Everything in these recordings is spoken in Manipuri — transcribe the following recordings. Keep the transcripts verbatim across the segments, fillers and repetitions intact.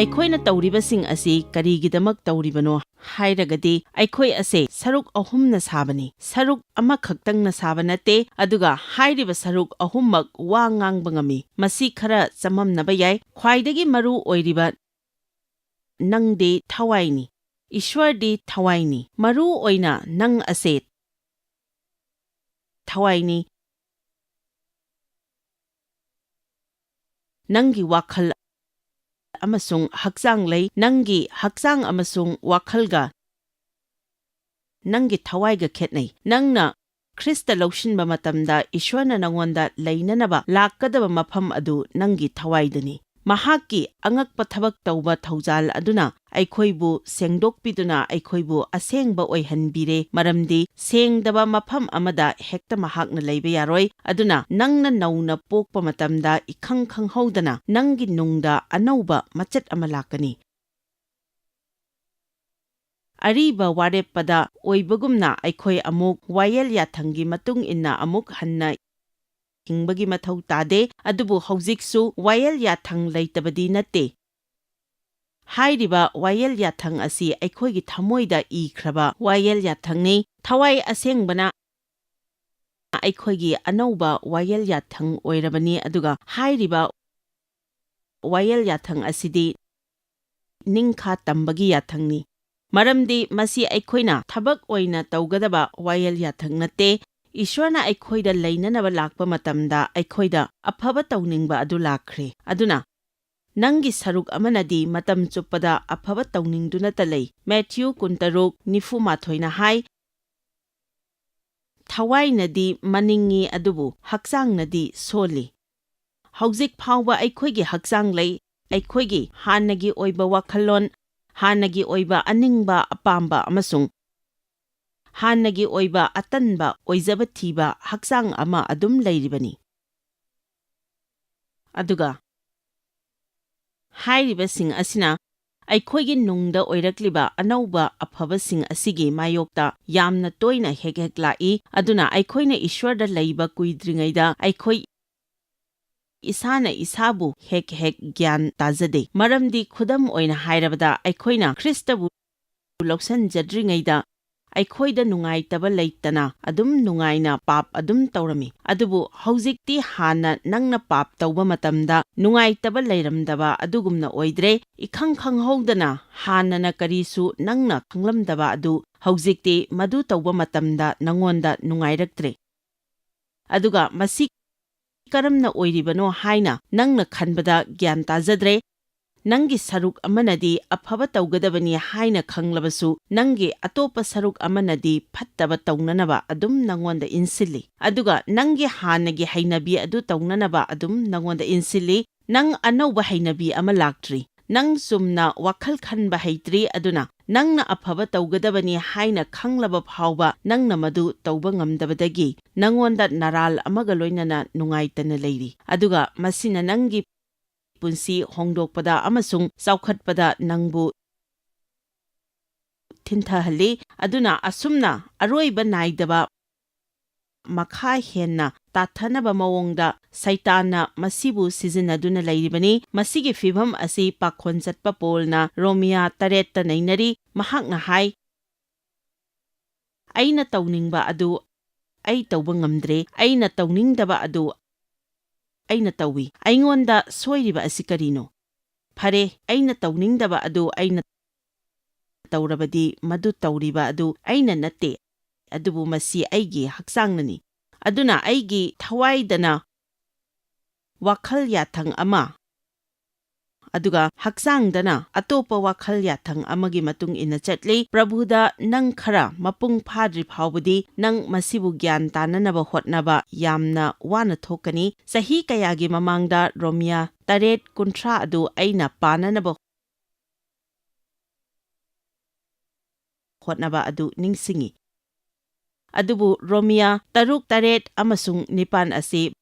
ꯑꯩꯈꯣꯏꯅ ꯇꯧꯔꯤꯕꯁꯤꯡ ꯑꯁꯤ ꯀꯔꯤꯒꯤꯗꯃꯛ ꯇꯧꯔꯤꯕꯅꯣ ꯍꯥꯏꯔꯒꯗꯤ, ꯑꯩꯈꯣꯏ ꯑꯁꯦ ꯁꯔꯨꯛ ꯑꯍꯨꯝꯅ ꯁꯥꯕꯅꯤ꯫ ꯁꯔꯨꯛ ꯑꯃꯈꯛꯇꯪꯅ ꯁꯥꯕ ꯅꯠꯇꯦ, ꯑꯗꯨꯒ ꯍꯥꯏꯔꯤꯕ ꯁꯔꯨꯛ ꯑꯍꯨꯝꯃꯛ ꯋꯥ ꯉꯥꯡꯕ ꯉꯝꯃꯤ꯫ ꯃꯁꯤ ꯈꯔ ꯆꯃꯝꯅꯕ ꯌꯥꯏ꯫ ꯈ꯭ꯋꯥꯏꯗꯒꯤ ꯃꯔꯨ ꯑꯣꯏꯔꯤꯕ, ꯅꯪꯗꯤ ꯊꯋꯥꯏꯅꯤ꯫ ꯏꯁ꯭ꯋꯔꯗꯤ ꯊꯋꯥꯏꯅꯤ꯫ ꯃꯔꯨ ꯑꯣꯏꯅ ꯅꯪ ꯑꯁꯦ ꯊꯋꯥꯏꯅꯤ꯫ ꯅꯪꯒꯤ ꯋꯥꯈꯜ ꯑꯃꯁꯨꯡ ꯍꯛꯆꯥꯡ ꯂꯩ꯫ ꯅꯪꯒꯤ ꯍꯛꯆꯥꯡ ꯑꯃꯁꯨꯡ ꯋꯥꯈꯜꯒ ꯅꯪꯒꯤ ꯊꯋꯥꯏꯒ ꯈꯦꯠꯅꯩ꯫ ꯅꯪꯅ ꯈ꯭ꯔꯤꯁꯇ ꯂꯧꯁꯤꯟꯕ ꯃꯇꯝꯗ, ꯏꯁ꯭ꯋꯔꯅ ꯅꯉꯣꯟꯗ ꯂꯩꯅꯅꯕ ꯂꯥꯛꯀꯗꯕ ꯃꯐꯝ ꯑꯗꯨ ꯅꯪꯒꯤ ꯊꯋꯥꯏꯗꯅꯤ꯫ ꯃꯍꯥꯛꯀꯤ ꯑꯉꯛꯄ ꯊꯕꯛ ꯇꯧꯕ ꯊꯧꯖꯥꯜ ꯑꯗꯨꯅ ꯑꯩꯈꯣꯏꯕꯨ ꯁꯦꯡꯗꯣꯛꯄꯤꯗꯨꯅ ꯑꯩꯈꯣꯏꯕꯨ ꯑꯁꯦꯡꯕ ꯑꯣꯏꯍꯟꯕꯤꯔꯦ, ꯃꯔꯝꯗꯤ ꯁꯦꯡꯗꯕ ꯃꯐꯝ ꯑꯃꯗ ꯍꯦꯛꯇ ꯃꯍꯥꯛꯅ ꯂꯩꯕ ꯌꯥꯔꯣꯏ꯫ ꯑꯗꯨꯅ ꯅꯪꯅ ꯅꯧꯅ ꯄꯣꯛꯄ ꯃꯇꯝꯗ, ꯏꯈꯪ ꯈꯪꯍꯧꯗꯅ ꯅꯪꯒꯤ ꯅꯨꯡꯗ ꯑꯅꯧꯕ ꯃꯆꯦꯠ ꯑꯃ ꯂꯥꯛꯀꯅꯤ꯫ ꯑꯔꯤꯕ ꯋꯥꯔꯦꯞꯄꯗ ꯑꯣꯏꯕꯒꯨꯝꯅ, ꯑꯩꯈꯣꯏ ꯑꯃꯨꯛ ꯋꯥꯌꯦꯜ ꯌꯥꯊꯪꯒꯤ ꯃꯇꯨꯡ ꯏꯟꯅ ꯑꯃꯨꯛ ꯍꯟꯅ ꯍꯤꯡꯕꯒꯤ ꯃꯊꯧ ꯇꯥꯗꯦ꯫ ꯑꯗꯨꯕꯨ ꯍꯧꯖꯤꯛꯁꯨ ꯋꯥꯌꯦꯜ ꯌꯥꯊꯪ ꯂꯩꯇꯕꯗꯤ ꯅꯠꯇꯦ꯫ ꯍꯥꯏꯔꯤꯕ ꯋꯥꯌꯦꯜ ꯌꯥꯊꯪ ꯑꯁꯤ ꯑꯩꯈꯣꯏꯒꯤ ꯊꯃꯣꯏꯗ ꯏꯈ꯭ꯔꯕ ꯋꯥꯌꯦꯜ ꯌꯥꯊꯪꯅꯤ꯫ ꯊꯋꯥꯏ ꯑꯁꯦꯡꯕꯅ ꯑꯩꯈꯣꯏꯒꯤ ꯑꯅꯧꯕ ꯋꯥꯌꯦꯜ ꯌꯥꯊꯪ ꯑꯣꯏꯔꯕꯅꯤ, ꯑꯗꯨꯒ ꯍꯥꯏꯔꯤꯕ ꯋꯥꯌꯦꯜ ꯌꯥꯊꯪ ꯑꯁꯤꯗꯤ ꯅꯤꯡꯈꯥ ꯇꯝꯕꯒꯤ ꯌꯥꯊꯪꯅꯤ, ꯃꯔꯝꯗꯤ ꯃꯁꯤ ꯑꯩꯈꯣꯏꯅ ꯊꯕꯛ ꯑꯣꯏꯅ ꯇꯧꯒꯗꯕ ꯋꯥꯌꯦꯜ ꯌꯥꯊꯪ ꯅꯠꯇꯦ꯫ ꯏꯁ꯭ꯋꯔꯅ ꯑꯩꯈꯣꯏꯗ ꯂꯩꯅꯅꯕ ꯂꯥꯛꯄ ꯃꯇꯝꯗ ꯑꯩꯈꯣꯏꯗ ꯑꯐꯕ ꯇꯧꯅꯤꯡꯕ ꯑꯗꯨ ꯂꯥꯛꯈ꯭ꯔꯦ꯫ ꯑꯗꯨꯅ ꯅꯪꯒꯤ ꯁꯔꯨꯛ ꯑꯃꯅꯗꯤ ꯃꯇꯝ ꯆꯨꯞꯄꯗ ꯑꯐꯕ ꯇꯧꯅꯤꯡꯗꯨꯅꯇ ꯂꯩ꯫ ꯃꯦꯊ꯭ꯌꯨ ꯀꯨꯟꯇꯔꯨꯛ, ꯅꯤꯐꯨ ꯃꯥꯊꯣꯏꯅ ꯍꯥꯏ, "ꯊꯋꯥꯏꯅꯗꯤ ꯃꯅꯤꯡꯉꯤ, ꯑꯗꯨꯕꯨ ꯍꯛꯆꯥꯡꯅꯗꯤ ꯁꯣꯜꯂꯤ"꯫ ꯍꯧꯖꯤꯛ ꯐꯥꯎꯕ ꯑꯩꯈꯣꯏꯒꯤ ꯍꯛꯆꯥꯡ ꯂꯩ, ꯑꯩꯈꯣꯏꯒꯤ ꯍꯥꯟꯅꯒꯤ ꯑꯣꯏꯕ ꯋꯥꯈꯜꯂꯣꯟ, ꯍꯥꯟꯅꯒꯤ ꯑꯣꯏꯕ ꯑꯅꯤꯡꯕ ꯑꯄꯥꯝꯕ ꯑꯃꯁꯨꯡ ꯍꯥꯟꯅꯒꯤ ꯑꯣꯏꯕ ꯑꯇꯟꯕ ꯑꯣꯏꯖꯕ ꯊꯤꯕ ꯍꯛꯆꯥꯡ ꯑꯃ ꯑꯗꯨꯝ ꯂꯩꯔꯤꯕꯅꯤ꯫ ꯑꯗꯨꯒ ꯍꯥꯏꯔꯤꯕꯁꯤꯡ ꯑꯁꯤꯅ ꯑꯩꯈꯣꯏꯒꯤ ꯅꯨꯡꯗ ꯑꯣꯏꯔꯛꯂꯤꯕ ꯑꯅꯧꯕ ꯑꯐꯕꯁꯤꯡ ꯑꯁꯤꯒꯤ ꯃꯥꯌꯣꯛꯇ ꯌꯥꯝꯅ ꯇꯣꯏꯅ ꯍꯦꯛ ꯍꯦꯛ ꯂꯥꯛꯏ꯫ ꯑꯗꯨꯅ ꯑꯩꯈꯣꯏꯅ ꯏꯁ꯭ꯋꯔꯗ ꯂꯩꯕ ꯀꯨꯏꯗ꯭ꯔꯤꯉꯩꯗ ꯑꯩꯈꯣꯏ ꯏꯁꯥꯅ ꯏꯁꯥꯕꯨ ꯍꯦꯛ ꯍꯦꯛ ꯒ꯭ꯌꯥꯟ ꯇꯥꯖꯗꯦ꯫ ꯃꯔꯝꯗꯤ, ꯈꯨꯗꯝ ꯑꯣꯏꯅ ꯍꯥꯏꯔꯕꯗ, ꯑꯩꯈꯣꯏꯅ ꯈ꯭ꯔꯤꯁꯇꯕꯨ ꯂꯧꯁꯟꯖꯗ꯭ꯔꯤꯉꯩꯗ ꯑꯩꯈꯣꯏꯗ ꯅꯨꯡꯉꯥꯏꯇꯕ ꯂꯩꯇꯅ ꯑꯗꯨꯝ ꯅꯨꯡꯉꯥꯏꯅ ꯄꯥꯞ ꯑꯗꯨꯝ ꯇꯧꯔꯝꯃꯤ꯫ ꯑꯗꯨꯕꯨ ꯍꯧꯖꯤꯛꯇꯤ ꯍꯥꯟꯅ ꯅꯪꯅ ꯄꯥꯞ ꯇꯧꯕ ꯃꯇꯝꯗ ꯅꯨꯡꯉꯥꯏꯇꯕ ꯂꯩꯔꯝꯗꯕ ꯑꯗꯨꯒꯨꯝꯅ ꯑꯣꯏꯗ꯭ꯔꯦ꯫ ꯏꯈꯪ ꯈꯪꯍꯧꯗꯅ ꯍꯥꯟꯅꯅ ꯀꯔꯤꯁꯨ ꯅꯪꯅ ꯈꯪꯂꯝꯗꯕ ꯑꯗꯨ ꯍꯧꯖꯤꯛꯇꯤ ꯃꯗꯨ ꯇꯧꯕ ꯃꯇꯝꯗ ꯅꯉꯣꯟꯗ ꯅꯨꯡꯉꯥꯏꯔꯛꯇ꯭ꯔꯦ꯫ ꯑꯗꯨꯒ ꯃꯁꯤ ꯀꯔꯝꯅ ꯑꯣꯏꯔꯤꯕꯅꯣ ꯍꯥꯏꯅ ꯅꯪꯅ ꯈꯟꯕꯗ ꯒ꯭ꯌꯥꯟ ꯇꯥꯖꯗ꯭ꯔꯦ꯫ ꯅꯪꯒꯤ ꯁꯔꯨꯛ ꯑꯃꯅꯗꯤ ꯑꯐꯕ ꯇꯧꯒꯗꯕꯅꯤ ꯍꯥꯏꯅ ꯈꯪꯂꯕꯁꯨ, ꯅꯪꯒꯤ ꯑꯇꯣꯞꯄ ꯁꯔꯨꯛ ꯑꯃꯅꯗꯤ ꯐꯠꯇꯕ ꯇꯧꯅꯅꯕ ꯑꯗꯨꯝ ꯅꯉꯣꯟꯗ ꯏꯟꯁꯤꯜꯂꯤ꯫ ꯑꯗꯨꯒ ꯅꯪꯒꯤ ꯍꯥꯟꯅꯒꯤ ꯍꯩꯅꯕꯤ ꯑꯗꯨ ꯇꯧꯅꯅꯕ ꯑꯗꯨꯝ ꯅꯉꯣꯟꯗ ꯏꯟꯁꯤꯜꯂꯤ꯫ ꯅꯪ ꯑꯅꯧꯕ ꯍꯩꯅꯕꯤ ꯑꯃ ꯂꯥꯛꯇ꯭ꯔꯤ꯫ ꯅꯪ ꯆꯨꯝꯅ ꯋꯥꯈꯜ ꯈꯟꯕ ꯍꯩꯇ꯭ꯔꯤ, ꯑꯗꯨꯅ ꯅꯪꯅ ꯑꯐꯕ ꯇꯧꯒꯗꯕꯅꯤ ꯍꯥꯏꯅ ꯈꯪꯂꯕ ꯐꯥꯎꯕ ꯅꯪꯅ ꯃꯗꯨ ꯇꯧꯕ ꯉꯝꯗꯕꯗꯒꯤ ꯅꯉꯣꯟꯗ ꯅꯔꯥꯜ ꯑꯃꯒ ꯂꯣꯏꯅꯅ ꯅꯨꯡꯉꯥꯏꯇꯅ ꯂꯩꯔꯤ꯫ ꯑꯗꯨꯒ ꯃꯁꯤꯅ ꯅꯪꯒꯤ ꯄꯨꯟꯁꯤ ꯍꯣꯡꯗꯣꯛꯄꯗ ꯑꯃꯁꯨꯡ ꯆꯥꯎꯈꯠꯄꯗ ꯅꯪꯕꯨ ꯊꯤꯟꯊꯍꯜꯂꯤ꯫ ꯑꯗꯨꯅ ꯑꯁꯨꯝꯅ ꯑꯔꯣꯏꯕ ꯅꯥꯏꯗꯕ ꯃꯈꯥ ꯍꯦꯟꯅ ꯇꯥꯊꯅꯕ ꯃꯑꯣꯡꯗ ꯁꯩꯇꯥꯟꯅ ꯃꯁꯤꯕꯨ ꯁꯤꯖꯤꯟꯅꯗꯨꯅ ꯂꯩꯔꯤꯕꯅꯤ꯫ ꯃꯁꯤꯒꯤ ꯐꯤꯚꯝ ꯑꯁꯤ ꯄꯥꯈꯣꯟ ꯆꯠꯄ ꯄꯣꯜꯅ ꯔꯣꯃꯤꯌꯥ ꯇꯔꯦꯠꯇ ꯅꯩꯅꯔꯤ꯫ ꯃꯍꯥꯛꯅ ꯍꯥꯏ, "ꯑꯩꯅ ꯇꯧꯅꯤꯡꯕ ꯑꯗꯨ ꯑꯩ ꯇꯧꯕ ꯉꯝꯗ꯭ꯔꯦ, ꯑꯩꯅ ꯇꯧꯅꯤꯡꯗꯕ ꯑꯗꯨ ꯑꯩꯅ ꯇꯧꯏ꯫ ꯑꯩꯉꯣꯟꯗ ꯁꯣꯏꯔꯤꯕ ꯑꯁꯤ ꯀꯔꯤꯅꯣ? ꯐꯔꯦ, ꯑꯩꯅ ꯇꯧꯅꯤꯡꯗꯕ ꯑꯗꯨ ꯑꯩꯅ ꯇꯧꯔꯕꯗꯤ, ꯃꯗꯨ ꯇꯧꯔꯤꯕ ꯑꯗꯨ ꯑꯩꯅ ꯅꯠꯇꯦ, ꯑꯗꯨꯕꯨ ꯃꯁꯤ ꯑꯩꯒꯤ ꯍꯛꯆꯥꯡꯅꯅꯤ꯫ ꯑꯗꯨꯅ ꯑꯩꯒꯤ ꯊꯋꯥꯏꯗꯅ ꯋꯥꯈꯜ ꯌꯥꯊꯪ ꯑꯃ, ꯑꯗꯨꯒ ꯍꯛꯆꯥꯡꯗꯅ ꯑꯇꯣꯞꯄ ꯋꯥꯈꯜ ꯌꯥꯊꯪ ꯑꯃꯒꯤ ꯃꯇꯨꯡ ꯏꯟꯅ ꯆꯠꯂꯤ꯫ ꯄ꯭ꯔꯚꯨꯗ ꯅꯪ ꯈꯔ ꯃꯄꯨꯡ ꯐꯥꯗ꯭ꯔꯤ ꯐꯥꯎꯕꯗꯤ ꯅꯪ ꯃꯁꯤꯕꯨ ꯒ꯭ꯌꯥꯟ ꯇꯥꯅꯅꯕ ꯍꯣꯠꯅꯕ ꯌꯥꯝꯅ ꯋꯥꯅ ꯊꯣꯛꯀꯅꯤ꯫ ꯆꯍꯤ ꯀꯌꯥꯒꯤ ꯃꯃꯥꯡꯗ ꯔꯣꯃꯤꯌꯥ ꯇꯔꯦꯠ ꯀꯨꯟꯊ꯭ꯔꯥ ꯑꯗꯨ ꯑꯩꯅ ꯄꯥꯅꯅꯕ ꯍꯣꯠꯅꯕ ꯑꯗꯨ ꯅꯤꯡꯁꯤꯡꯏ꯫ ꯑꯗꯨꯕꯨ ꯔꯣꯃꯤꯌꯥ ꯇꯔꯨꯛ, ꯇꯔꯦꯠ ꯑꯃꯁꯨꯡ ꯅꯤꯄꯥꯟ ꯑꯁꯤ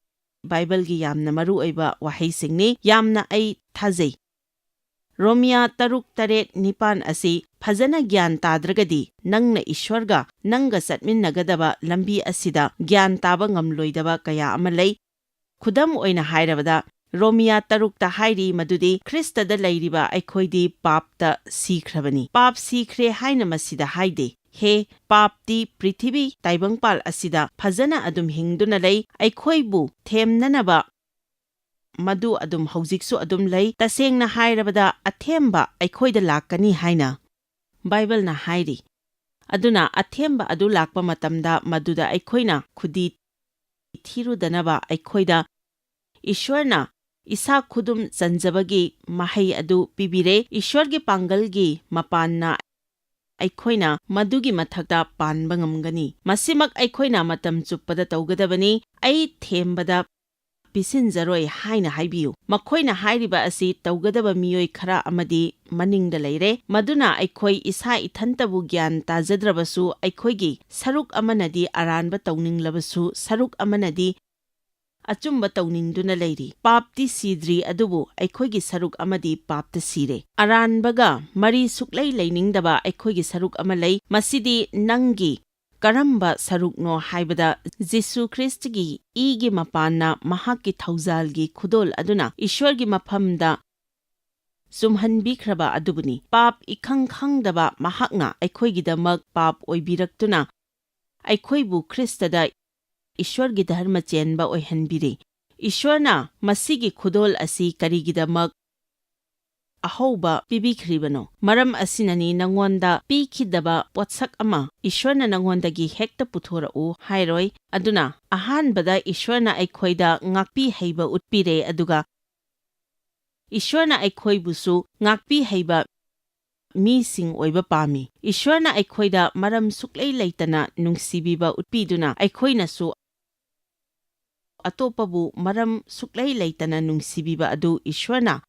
ꯕꯥꯏꯕꯜꯒꯤ ꯌꯥꯝꯅ ꯃꯔꯨ ꯑꯣꯏꯕ ꯋꯥꯍꯩꯁꯤꯡꯅꯤ꯫ ꯌꯥꯝꯅ ꯑꯩ ꯊꯥꯖꯩ꯫ ꯔꯣꯃꯤꯌꯥ ꯇꯔꯨꯛ, ꯇꯔꯦꯠ, ꯅꯤꯄꯥꯟ ꯑꯁꯤ ꯐꯖꯅ ꯒ꯭ꯌꯥꯟ ꯇꯥꯗ꯭ꯔꯒꯗꯤ, ꯅꯪꯅ ꯏꯁ꯭ꯋꯔꯒ ꯅꯪꯒ ꯆꯠꯃꯤꯟꯅꯒꯗꯕ ꯂꯝꯕꯤ ꯑꯁꯤꯗ ꯒ꯭ꯌꯥꯟ ꯇꯥꯕ ꯉꯝꯂꯣꯏꯗꯕ ꯀꯌꯥ ꯑꯃ ꯂꯩ꯫ ꯈꯨꯗꯝ ꯑꯣꯏꯅ ꯍꯥꯏꯔꯕꯗ, ꯔꯣꯃꯤꯌꯥ ꯇꯔꯨꯛꯇ ꯍꯥꯏꯔꯤ ꯃꯗꯨꯗꯤ ꯈ꯭ꯔꯤꯁꯇꯗ ꯂꯩꯔꯤꯕ ꯑꯩꯈꯣꯏꯗꯤ ꯄꯥꯞꯇ ꯁꯤꯈ꯭ꯔꯕꯅꯤ꯫ ꯄꯥꯞ ꯁꯤꯈ꯭ꯔꯦ ꯍꯥꯏꯅ ꯃꯁꯤꯗ ꯍꯥꯏꯗꯦ꯫ ꯍꯦ, ꯄꯥꯞꯇꯤ ꯄ꯭ꯔꯤꯊꯤꯕꯤ ꯇꯥꯏꯕꯪꯄꯥꯜ ꯑꯁꯤꯗ ꯐꯖꯅ ꯑꯗꯨꯝ ꯍꯤꯡꯗꯨꯅ ꯂꯩ, ꯑꯩꯈꯣꯏꯕꯨ ꯊꯦꯝꯅꯅꯕ ꯃꯗꯨ ꯑꯗꯨꯝ ꯍꯧꯖꯤꯛꯁꯨ ꯑꯗꯨꯝ ꯂꯩ꯫ ꯇꯁꯦꯡꯅ ꯍꯥꯏꯔꯕꯗ, ꯑꯊꯦꯝꯕ ꯑꯩꯈꯣꯏꯗ ꯂꯥꯛꯀꯅꯤ ꯍꯥꯏꯅ ꯕꯥꯏꯕꯜꯅ ꯍꯥꯏꯔꯤ꯫ ꯑꯗꯨꯅ ꯑꯊꯦꯝꯕ ꯑꯗꯨ ꯂꯥꯛꯄ ꯃꯇꯝꯗ ꯃꯗꯨꯗ ꯑꯩꯈꯣꯏꯅ ꯈꯨꯗꯤ ꯊꯤꯔꯨꯗꯅꯕ ꯑꯩꯈꯣꯏꯗ ꯏꯁ꯭ꯋꯔꯅ ꯏꯁꯥ ꯈꯨꯗꯨꯝ ꯆꯟꯖꯕꯒꯤ ꯃꯍꯩ ꯑꯗꯨ ꯄꯤꯕꯤꯔꯦ꯫ ꯏꯁ꯭ꯋꯔꯒꯤ ꯄꯥꯡꯒꯜꯒꯤ ꯃꯄꯥꯟꯅ ꯑꯩꯈꯣꯏꯅ ꯃꯗꯨꯒꯤ ꯃꯊꯛꯇ ꯄꯥꯟꯕ ꯉꯝꯒꯅꯤ꯫ ꯃꯁꯤꯃꯛ ꯑꯩꯈꯣꯏꯅ ꯃꯇꯝ ꯆꯨꯞꯄꯗ ꯇꯧꯒꯗꯕꯅꯤ꯫ "ꯑꯩ ꯊꯦꯝꯕꯗ ꯄꯤꯁꯤꯟꯖꯔꯣꯏ" ꯍꯥꯏꯅ ꯍꯥꯏꯕꯤꯌꯨ꯫ ꯃꯈꯣꯏꯅ ꯍꯥꯏꯔꯤꯕ ꯑꯁꯤ ꯇꯧꯒꯗꯕ ꯃꯤꯑꯣꯏ ꯈꯔ ꯑꯃꯗꯤ ꯃꯅꯤꯡꯗ ꯂꯩꯔꯦ꯫ ꯃꯗꯨꯅ ꯑꯩꯈꯣꯏ ꯏꯁꯥ ꯏꯊꯟꯇꯕꯨ ꯒ꯭ꯌꯥꯟ ꯇꯥꯖꯗ꯭ꯔꯕꯁꯨ, ꯑꯩꯈꯣꯏꯒꯤ ꯁꯔꯨꯛ ꯑꯃꯅꯗꯤ ꯑꯔꯥꯟꯕ ꯇꯧꯅꯤꯡꯂꯕꯁꯨ, ꯁꯔꯨꯛ ꯑꯃꯅꯗꯤ ꯑꯆꯨꯝꯕ ꯇꯧꯅꯤꯡꯗꯨꯅ ꯂꯩꯔꯤ꯫ ꯄꯥꯞꯇꯤ ꯁꯤꯗ꯭ꯔꯤ, ꯑꯗꯨꯕꯨ ꯑꯩꯈꯣꯏꯒꯤ ꯁꯔꯨꯛ ꯑꯃꯗꯤ ꯄꯥꯞꯇ ꯁꯤꯔꯦ꯫ ꯑꯔꯥꯟꯕꯒ ꯃꯔꯤ ꯁꯨꯛꯂꯩ ꯂꯩꯅꯤꯡꯗꯕ ꯑꯩꯈꯣꯏꯒꯤ ꯁꯔꯨꯛ ꯑꯃ ꯂꯩ꯫ ꯃꯁꯤꯗꯤ ꯅꯪꯒꯤ ꯀꯔꯝꯕ ꯁꯔꯨꯛꯅꯣ ꯍꯥꯏꯕꯗ, ꯖꯤꯁꯨ ꯈ꯭ꯔꯤꯁꯇꯒꯤ ꯏꯒꯤ ꯃꯄꯥꯟꯅ ꯃꯍꯥꯛꯀꯤ ꯊꯧꯖꯥꯜꯒꯤ ꯈꯨꯗꯣꯜ ꯑꯗꯨꯅ ꯏꯁ꯭ꯋꯔꯒꯤ ꯃꯐꯝꯗ ꯆꯨꯝꯍꯟꯕꯤꯈ꯭ꯔꯕ ꯑꯗꯨꯕꯨꯅꯤ꯫ ꯄꯥꯞ ꯏꯈꯪ ꯈꯪꯗꯕ ꯃꯍꯥꯛꯅ ꯑꯩꯈꯣꯏꯒꯤꯗꯃꯛ ꯄꯥꯞ ꯑꯣꯏꯕꯤꯔꯛꯇꯨꯅ ꯑꯩꯈꯣꯏꯕꯨ ꯈ꯭ꯔꯤꯁꯇꯗ ꯏꯁ꯭ꯋꯔꯒꯤ ꯙꯔꯃ ꯆꯦꯟꯕ ꯑꯣꯏꯍꯟꯕꯤꯔꯤ꯫ ꯏꯁ꯭ꯋꯔꯅ ꯃꯁꯤꯒꯤ ꯈꯨꯗꯣꯜ ꯑꯁꯤ ꯀꯔꯤꯒꯤꯗꯃꯛ ꯑꯍꯧꯕ ꯄꯤꯕꯤꯈ꯭ꯔꯤꯕꯅꯣ? ꯃꯔꯝ ꯑꯁꯤꯅꯅꯤ ꯅꯉꯣꯟꯗ ꯄꯤꯈꯤꯗꯕ ꯄꯣꯠꯁꯛ ꯑꯃ ꯏꯁ꯭ꯋꯔꯅ ꯅꯉꯣꯟꯗꯒꯤ ꯍꯦꯛꯇ ꯄꯨꯊꯣꯔꯛꯎ ꯍꯥꯏꯔꯣꯏ꯫ ꯑꯗꯨꯅ ꯑꯍꯥꯟꯕꯗ ꯏꯁ꯭ꯋꯔꯅ ꯑꯩꯈꯣꯏꯗ ꯉꯥꯛꯄꯤ ꯍꯩꯕ ꯎꯠꯄꯤꯔꯦ, ꯑꯗꯨꯒ ꯏꯁ꯭ꯋꯔꯅ ꯑꯩꯈꯣꯏꯕꯨꯁꯨ ꯉꯥꯛꯄꯤ ꯍꯩꯕ ꯃꯤꯁꯤꯡ ꯑꯣꯏꯕ ꯄꯥꯝꯃꯤ꯫ ꯏꯁ꯭ꯋꯔꯅ ꯑꯩꯈꯣꯏꯗ ꯃꯔꯝ ꯁꯨꯛꯂꯩ ꯂꯩꯇꯅ ꯅꯨꯡꯁꯤꯕꯤꯕ ꯎꯠꯄꯤꯗꯨꯅ ꯑꯩꯈꯣꯏꯅꯁꯨ ꯑꯇꯣꯞꯄꯕꯨ ꯃꯔꯝ ꯁꯨꯛꯂꯩ ꯂꯩꯇꯅ ꯅꯨꯡꯁꯤꯕꯤꯕ ꯑꯗꯨ ꯏꯁ꯭ꯋꯔꯅ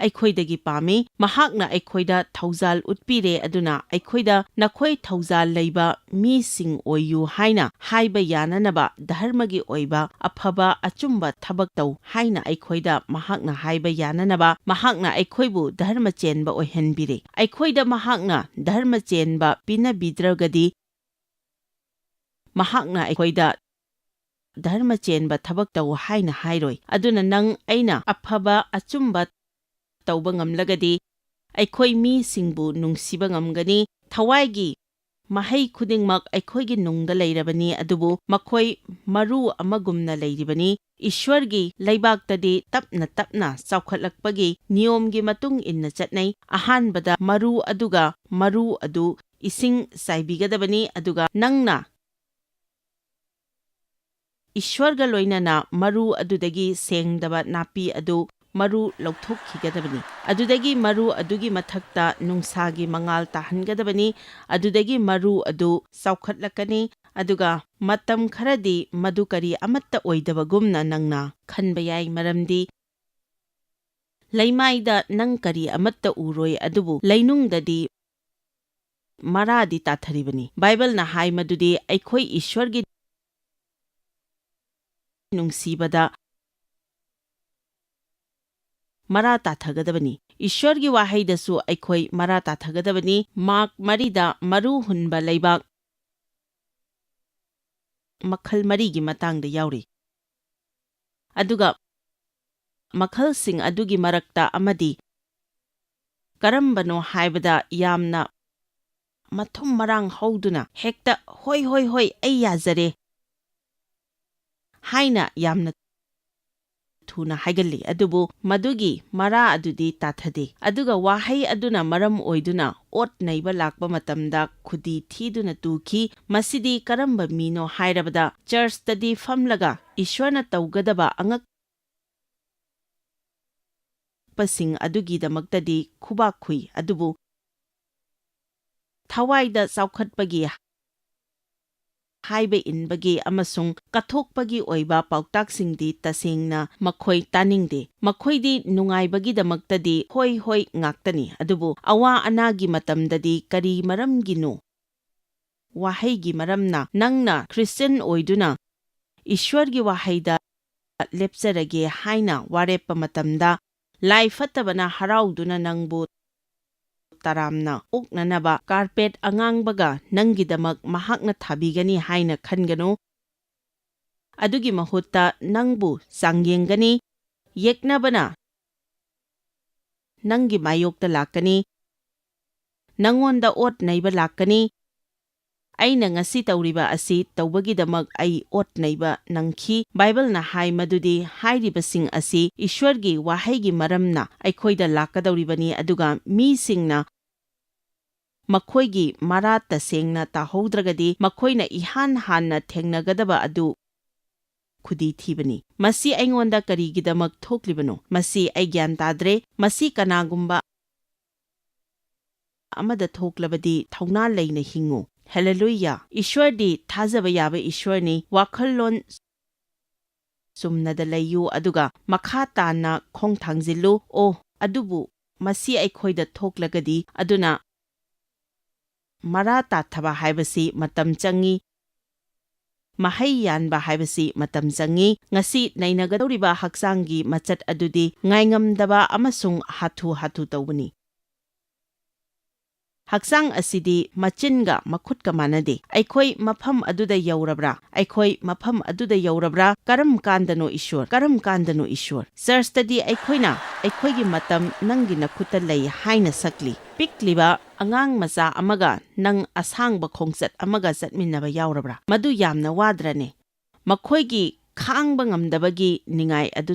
ꯑꯩꯈꯣꯏꯗꯒꯤ ꯄꯥꯝꯃꯤ꯫ ꯃꯍꯥꯛꯅ ꯑꯩꯈꯣꯏꯗ ꯊꯧꯖꯥꯜ ꯎꯠꯄꯤꯔꯦ, ꯑꯗꯨꯅ ꯑꯩꯈꯣꯏꯗ "ꯅꯈꯣꯏ ꯊꯧꯖꯥꯜ ꯂꯩꯕ ꯃꯤꯁꯤꯡ ꯑꯣꯏꯌꯨ" ꯍꯥꯏꯅ ꯍꯥꯏꯕ ꯌꯥꯅꯅꯕ, ꯙꯔꯃꯒꯤ ꯑꯣꯏꯕ ꯑꯐꯕ ꯑꯆꯨꯝꯕ ꯊꯕꯛ ꯇꯧ ꯍꯥꯏꯅ ꯑꯩꯈꯣꯏꯗ ꯃꯍꯥꯛꯅ ꯍꯥꯏꯕ ꯌꯥꯅꯅꯕ, ꯃꯍꯥꯛꯅ ꯑꯩꯈꯣꯏꯕꯨ ꯙꯔꯃ ꯆꯦꯟꯕ ꯑꯣꯏꯍꯟꯕꯤꯔꯦ꯫ ꯑꯩꯈꯣꯏꯗ ꯃꯍꯥꯛꯅ ꯙꯔꯃ ꯆꯦꯟꯕ ꯄꯤꯅꯕꯤꯗ꯭ꯔꯒꯗꯤ, ꯃꯍꯥꯛꯅ ꯑꯩꯈꯣꯏꯗ ꯙꯔꯃ ꯆꯦꯟꯕ ꯊꯕꯛ ꯇꯧ ꯍꯥꯏꯅ ꯍꯥꯏꯔꯣꯏ꯫ ꯑꯗꯨꯅ ꯅꯪ ꯑꯩꯅ ꯑꯐꯕ ꯑꯆꯨꯝꯕ ꯇꯧꯕ ꯉꯝꯂꯒꯗꯤ ꯑꯩꯈꯣꯏ ꯃꯤꯁꯤꯡꯕꯨ ꯅꯨꯡꯁꯤꯕ ꯉꯝꯒꯅꯤ꯫ ꯊꯋꯥꯏꯒꯤ ꯃꯍꯩ ꯈꯨꯗꯤꯡꯃꯛ ꯑꯩꯈꯣꯏꯒꯤ ꯅꯨꯡꯗ ꯂꯩꯔꯕꯅꯤ, ꯑꯗꯨꯕꯨ ꯃꯈꯣꯏ ꯃꯔꯨ ꯑꯃꯒꯨꯝꯅ ꯂꯩꯔꯤꯕꯅꯤ꯫ ꯏꯁ꯭ꯋꯔꯒꯤ ꯂꯩꯕꯥꯛꯇꯗꯤ ꯇꯞꯅ ꯇꯞꯅ ꯆꯥꯎꯈꯠꯂꯛꯄꯒꯤ ꯅꯤꯌꯣꯝꯒꯤ ꯃꯇꯨꯡ ꯏꯟꯅ ꯆꯠꯅꯩ꯫ ꯑꯍꯥꯟꯕꯗ ꯃꯔꯨ ꯑꯗꯨꯒ ꯃꯔꯨ ꯑꯗꯨ ꯏꯁꯤꯡ ꯆꯥꯏꯕꯤꯒꯗꯕꯅꯤ, ꯑꯗꯨꯒ ꯅꯪꯅ ꯏꯁ꯭ꯋꯔꯒ ꯂꯣꯏꯅꯅ ꯃꯔꯨ ꯑꯗꯨꯗꯒꯤ ꯁꯦꯡꯗꯕ ꯅꯥꯄꯤ ꯑꯗꯨ ꯃꯔꯨ ꯂꯧꯊꯣꯛꯈꯤꯒꯗꯕꯅꯤ꯫ ꯑꯗꯨꯗꯒꯤ ꯃꯔꯨ ꯑꯗꯨꯒꯤ ꯃꯊꯛꯇ ꯅꯨꯡꯁꯥꯒꯤ ꯃꯉꯥꯜ ꯇꯥꯍꯟꯒꯗꯕꯅꯤ꯫ ꯑꯗꯨꯗꯒꯤ ꯃꯔꯨ ꯑꯗꯨ ꯆꯥꯎꯈꯠꯂꯛꯀꯅꯤ, ꯑꯗꯨꯒ ꯃꯇꯝ ꯈꯔꯗꯤ ꯃꯗꯨ ꯀꯔꯤ ꯑꯃꯠꯇ ꯑꯣꯏꯗꯕꯒꯨꯝꯅ ꯅꯪꯅ ꯈꯟꯕ ꯌꯥꯏ, ꯃꯔꯝꯗꯤ ꯂꯩꯃꯥꯏꯗ ꯅꯪ ꯀꯔꯤ ꯑꯃꯠꯇ ꯎꯔꯣꯏ, ꯑꯗꯨꯕꯨ ꯂꯩꯅꯨꯡꯗꯗꯤ ꯃꯔꯥꯗꯤ ꯇꯥꯊꯔꯤꯕꯅꯤ꯫ ꯕꯥꯏꯕꯜꯅ ꯍꯥꯏ ꯃꯗꯨꯗꯤ ꯑꯩꯈꯣꯏ ꯏꯁ꯭ꯋꯔꯒꯤ ꯅꯨꯡꯁꯤꯕꯗ ꯃꯔꯥ ꯇꯥꯊꯒꯗꯕꯅꯤ꯫ ꯏꯁ꯭ꯋꯔꯒꯤ ꯋꯥꯍꯩꯗꯁꯨ ꯑꯩꯈꯣꯏ ꯃꯔꯥ ꯇꯥꯊꯒꯗꯕꯅꯤ꯫ ꯃꯥꯔꯛ ꯃꯔꯤꯗ ꯃꯔꯨ ꯍꯨꯟꯕ ꯂꯩꯕꯥꯛ ꯃꯈꯜ ꯃꯔꯤꯒꯤ ꯃꯇꯥꯡꯗ ꯌꯥꯎꯔꯤ꯫ ꯑꯗꯨꯒ ꯃꯈꯜꯁꯤꯡ ꯑꯗꯨꯒꯤ ꯃꯔꯛꯇ ꯑꯃꯗꯤ ꯀꯔꯝꯕꯅꯣ ꯍꯥꯏꯕꯗ ꯌꯥꯝꯅ ꯃꯊꯨꯝ ꯃꯔꯥꯡ ꯍꯧꯗꯨꯅ ꯍꯦꯛꯇ "ꯍꯣꯏ, ꯍꯣꯏ, ꯍꯣꯏ, ꯑꯩ ꯌꯥꯖꯔꯦ" ꯍꯥꯏꯅ ꯌꯥꯝꯅ ꯊꯨꯅ ꯍꯥꯏꯒꯜꯂꯤ, ꯑꯗꯨꯕꯨ ꯃꯗꯨꯒꯤ ꯃꯔꯥ ꯑꯗꯨꯗꯤ ꯇꯥꯊꯗꯦ꯫ ꯑꯗꯨꯒ ꯋꯥꯍꯩ ꯑꯗꯨꯅ ꯃꯔꯝ ꯑꯣꯏꯗꯨꯅ ꯑꯣꯠ ꯅꯩꯕ ꯂꯥꯛꯄ ꯃꯇꯝꯗ ꯈꯨꯗꯤ ꯊꯤꯗꯨꯅ ꯇꯨꯈꯤ꯫ ꯃꯁꯤꯗꯤ ꯀꯔꯝꯕ ꯃꯤꯅꯣ ꯍꯥꯏꯔꯕꯗ, ꯆꯔꯆꯇꯗꯤ ꯐꯝꯂꯒ ꯏꯁ꯭ꯋꯔꯅ ꯇꯧꯒꯗꯕ ꯑꯉꯛꯄꯁꯤꯡ ꯑꯗꯨꯒꯤꯗꯃꯛꯇꯗꯤ ꯈꯨꯕꯥꯛ ꯈꯨꯏ, ꯑꯗꯨꯕꯨ ꯊꯋꯥꯏꯗ ꯆꯥꯎꯈꯠꯄꯒꯤ, ꯍꯥꯏꯕ ꯏꯟꯕꯒꯤ ꯑꯃꯁꯨꯡ ꯀꯠꯊꯣꯛꯄꯒꯤ ꯑꯣꯏꯕ ꯄꯥꯎꯇꯥꯛꯁꯤꯡꯗꯤ ꯇꯁꯦꯡꯅ ꯃꯈꯣꯏ ꯇꯥꯅꯤꯡꯗꯦ꯫ ꯃꯈꯣꯏꯗꯤ ꯅꯨꯡꯉꯥꯏꯕꯒꯤꯗꯃꯛꯇꯗꯤ "ꯍꯣꯏ, ꯍꯣꯏ" ꯉꯥꯛꯇꯅꯤ, ꯑꯗꯨꯕꯨ ꯑꯋꯥ ꯑꯅꯥꯒꯤ ꯃꯇꯝꯗꯗꯤ ꯀꯔꯤ ꯃꯔꯝꯒꯤꯅꯣ? ꯋꯥꯍꯩꯒꯤ ꯃꯔꯝꯅ꯫ ꯅꯪꯅ ꯈ꯭ꯔꯤꯁꯇꯤꯌꯥꯟ ꯑꯣꯏꯗꯨꯅ ꯏꯁ꯭ꯋꯔꯒꯤ ꯋꯥꯍꯩꯗ ꯂꯦꯞꯆꯔꯒꯦ ꯍꯥꯏꯅ ꯋꯥꯔꯦꯞꯄ ꯃꯇꯝꯗ, ꯂꯥꯏ ꯐꯠꯇꯕꯅ ꯍꯔꯥꯎꯗꯨꯅ ꯅꯪꯕꯨ ꯇꯔꯥꯝꯅ ꯑꯣꯛꯅꯅꯕ ꯀꯥꯔꯄꯦꯠ ꯑꯉꯥꯡꯕꯒ ꯅꯪꯒꯤꯗꯃꯛ ꯃꯍꯥꯛꯅ ꯊꯥꯕꯤꯒꯅꯤ ꯍꯥꯏꯅ ꯈꯟꯒꯅꯨ꯫ ꯑꯗꯨꯒꯤ ꯃꯍꯨꯠꯇ ꯅꯪꯕꯨ ꯆꯥꯡꯌꯦꯡꯒꯅꯤ, ꯌꯦꯛꯅꯕꯅ ꯅꯪꯒꯤ ꯃꯥꯌꯣꯛꯇ ꯂꯥꯛꯀꯅꯤ, ꯅꯪꯉꯣꯟꯗ ꯑꯣꯠ ꯅꯩꯕ ꯂꯥꯛꯀꯅꯤ꯫ ꯑꯩꯅ ꯉꯁꯤ ꯇꯧꯔꯤꯕ ꯑꯁꯤ ꯇꯧꯕꯒꯤꯗꯃꯛ ꯑꯩ ꯑꯣꯠ ꯅꯩꯕ ꯅꯪꯈꯤ꯫ ꯕꯥꯏꯕꯜꯅ ꯍꯥꯏ ꯃꯗꯨꯗꯤ ꯍꯥꯏꯔꯤꯕꯁꯤꯡ ꯑꯁꯤ ꯏꯁ꯭ꯋꯔꯒꯤ ꯋꯥꯍꯩꯒꯤ ꯃꯔꯝꯅ ꯑꯩꯈꯣꯏꯗ ꯂꯥꯛꯀꯗꯧꯔꯤꯕꯅꯤ, ꯑꯗꯨꯒ ꯃꯤꯁꯤꯡꯅ ꯃꯈꯣꯏꯒꯤ ꯃꯔꯥ ꯇꯁꯦꯡꯅ ꯇꯥꯍꯧꯗ꯭ꯔꯒꯗꯤ ꯃꯈꯣꯏꯅ ꯏꯍꯥꯟ ꯍꯥꯟꯅ ꯊꯦꯡꯅꯒꯗꯕ ꯑꯗꯨ ꯈꯨꯗꯤ ꯊꯤꯕꯅꯤ꯫ ꯃꯁꯤ ꯑꯩꯉꯣꯟꯗ ꯀꯔꯤꯒꯤꯗꯃꯛ ꯊꯣꯛꯂꯤꯕꯅꯣ? ꯃꯁꯤ ꯑꯩ ꯒ꯭ꯌꯥꯟ ꯇꯥꯗ꯭ꯔꯦ꯫ ꯃꯁꯤ ꯀꯅꯥꯒꯨꯝꯕ ꯑꯃꯗ ꯊꯣꯛꯂꯕꯗꯤ ꯊꯧꯅꯥ ꯂꯩꯅ ꯍꯤꯡꯉꯨ꯫ ꯍꯦꯂꯦꯂꯨꯌꯥ! ꯏꯁ꯭ꯋꯔꯗꯤ ꯊꯥꯖꯕ ꯌꯥꯕ ꯏꯁ꯭ꯋꯔꯅꯤ꯫ ꯋꯥꯈꯜꯂꯣꯟ ꯆꯨꯝꯅꯗ ꯂꯩꯌꯨ ꯑꯗꯨꯒ ꯃꯈꯥ ꯇꯥꯅ ꯈꯣꯡ ꯊꯥꯡꯖꯤꯜꯂꯨ꯫ ꯑꯣ, ꯑꯗꯨꯕꯨ ꯃꯁꯤ ꯑꯩꯈꯣꯏꯗ ꯊꯣꯛꯂꯒꯗꯤ, ꯑꯗꯨꯅ ꯃꯔꯥ ꯇꯥꯊꯕ ꯍꯥꯏꯕꯁꯤ ꯃꯇꯝ ꯆꯪꯏ, ꯃꯍꯩ ꯌꯥꯟꯕ ꯍꯥꯏꯕꯁꯤ ꯃꯇꯝ ꯆꯪꯏ꯫ ꯉꯁꯤ ꯅꯩꯅꯒꯗꯧꯔꯤꯕ ꯍꯛꯆꯥꯡꯒꯤ ꯃꯆꯠ ꯑꯗꯨꯗꯤ ꯉꯥꯏꯉꯝꯗꯕ ꯑꯃꯁꯨꯡ ꯍꯥꯊꯨ ꯍꯥꯊꯨ ꯇꯧꯕꯅꯤ꯫ ꯍꯛꯆꯥꯡ ꯑꯁꯤꯗꯤ ꯃꯆꯤꯟꯒ ꯃꯈꯨꯠꯀ ꯃꯥꯟꯅꯗꯦ꯫ ꯑꯩꯈꯣꯏ ꯃꯐꯝ ꯑꯗꯨꯗ ꯌꯧꯔꯕ꯭ꯔꯥ? ꯑꯩꯈꯣꯏ ꯃꯐꯝ ꯑꯗꯨꯗ ꯌꯧꯔꯕ꯭ꯔꯥ? ꯀꯔꯝ ꯀꯥꯟꯗꯅꯣ ꯏꯁ꯭ꯋꯔ? ꯀꯔꯝ ꯀꯥꯟꯗꯅꯣ ꯏꯁ꯭ꯋꯔ? ꯆꯔꯆꯇꯗꯤ ꯑꯩꯈꯣꯏꯅ "ꯑꯩꯈꯣꯏꯒꯤ ꯃꯇꯝ ꯅꯪꯒꯤ ꯅꯈꯨꯠꯇ ꯂꯩ" ꯍꯥꯏꯅ ꯁꯛꯂꯤ꯫ ꯄꯤꯛꯂꯤꯕ ꯑꯉꯥꯡ ꯃꯆꯥ ꯑꯃꯒ ꯅꯪ ꯑꯁꯥꯡꯕ ꯈꯣꯡꯆꯠ ꯑꯃꯒ ꯆꯠꯃꯤꯟꯅꯕ ꯌꯥꯎꯔꯕ꯭ꯔꯥ? ꯃꯗꯨ ꯌꯥꯝꯅ ꯋꯥꯗ꯭ꯔꯅꯦ? ꯃꯈꯣꯏꯒꯤ ꯈꯥꯡꯕ ꯉꯝꯗꯕꯒꯤ ꯅꯤꯡꯉꯥꯏ ꯑꯗꯨ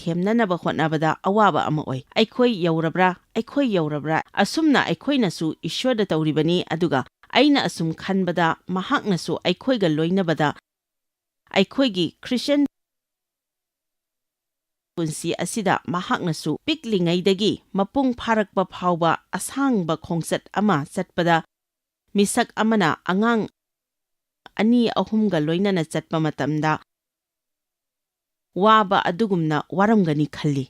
ꯊꯦꯝꯅꯅꯕ ꯍꯣꯠꯅꯕꯗ ꯑꯋꯥꯕ ꯑꯃ ꯑꯣꯏ꯫ "ꯑꯩꯈꯣꯏ ꯌꯧꯔꯕ꯭ꯔꯥ? ꯑꯩꯈꯣꯏ ꯌꯧꯔꯕ꯭ꯔꯥ?" ꯑꯁꯨꯝꯅ ꯑꯩꯈꯣꯏꯅꯁꯨ ꯏꯁ꯭ꯋꯔꯗ ꯇꯧꯔꯤꯕꯅꯤ, ꯑꯗꯨꯒ ꯑꯩꯅ ꯑꯁꯨꯝ ꯈꯟꯕꯗ ꯃꯍꯥꯛꯅꯁꯨ ꯑꯩꯈꯣꯏꯒ ꯂꯣꯏꯅꯕꯗ ꯑꯩꯈꯣꯏꯒꯤ ꯈ꯭ꯔꯤꯁꯇꯤꯌꯟ ꯄꯨꯟꯁꯤ ꯑꯁꯤꯗ ꯃꯍꯥꯛꯅꯁꯨ ꯄꯤꯛꯂꯤꯉꯩꯗꯒꯤ ꯃꯄꯨꯡ ꯐꯥꯔꯛꯄ ꯐꯥꯎꯕ ꯑꯁꯥꯡꯕ ꯈꯣꯡꯆꯠ ꯑꯃ ꯆꯠꯄꯗ ꯃꯤꯁꯛ ꯑꯃꯅ ꯑꯉꯥꯡ ꯑꯅꯤ ꯑꯍꯨꯝꯒ ꯂꯣꯏꯅꯅ ꯆꯠꯄ ꯃꯇꯝꯗ ꯋꯥꯕ ꯑꯗꯨꯒꯨꯝꯅ ꯋꯥꯔꯝꯒꯅꯤ ꯈꯜꯂꯤ꯫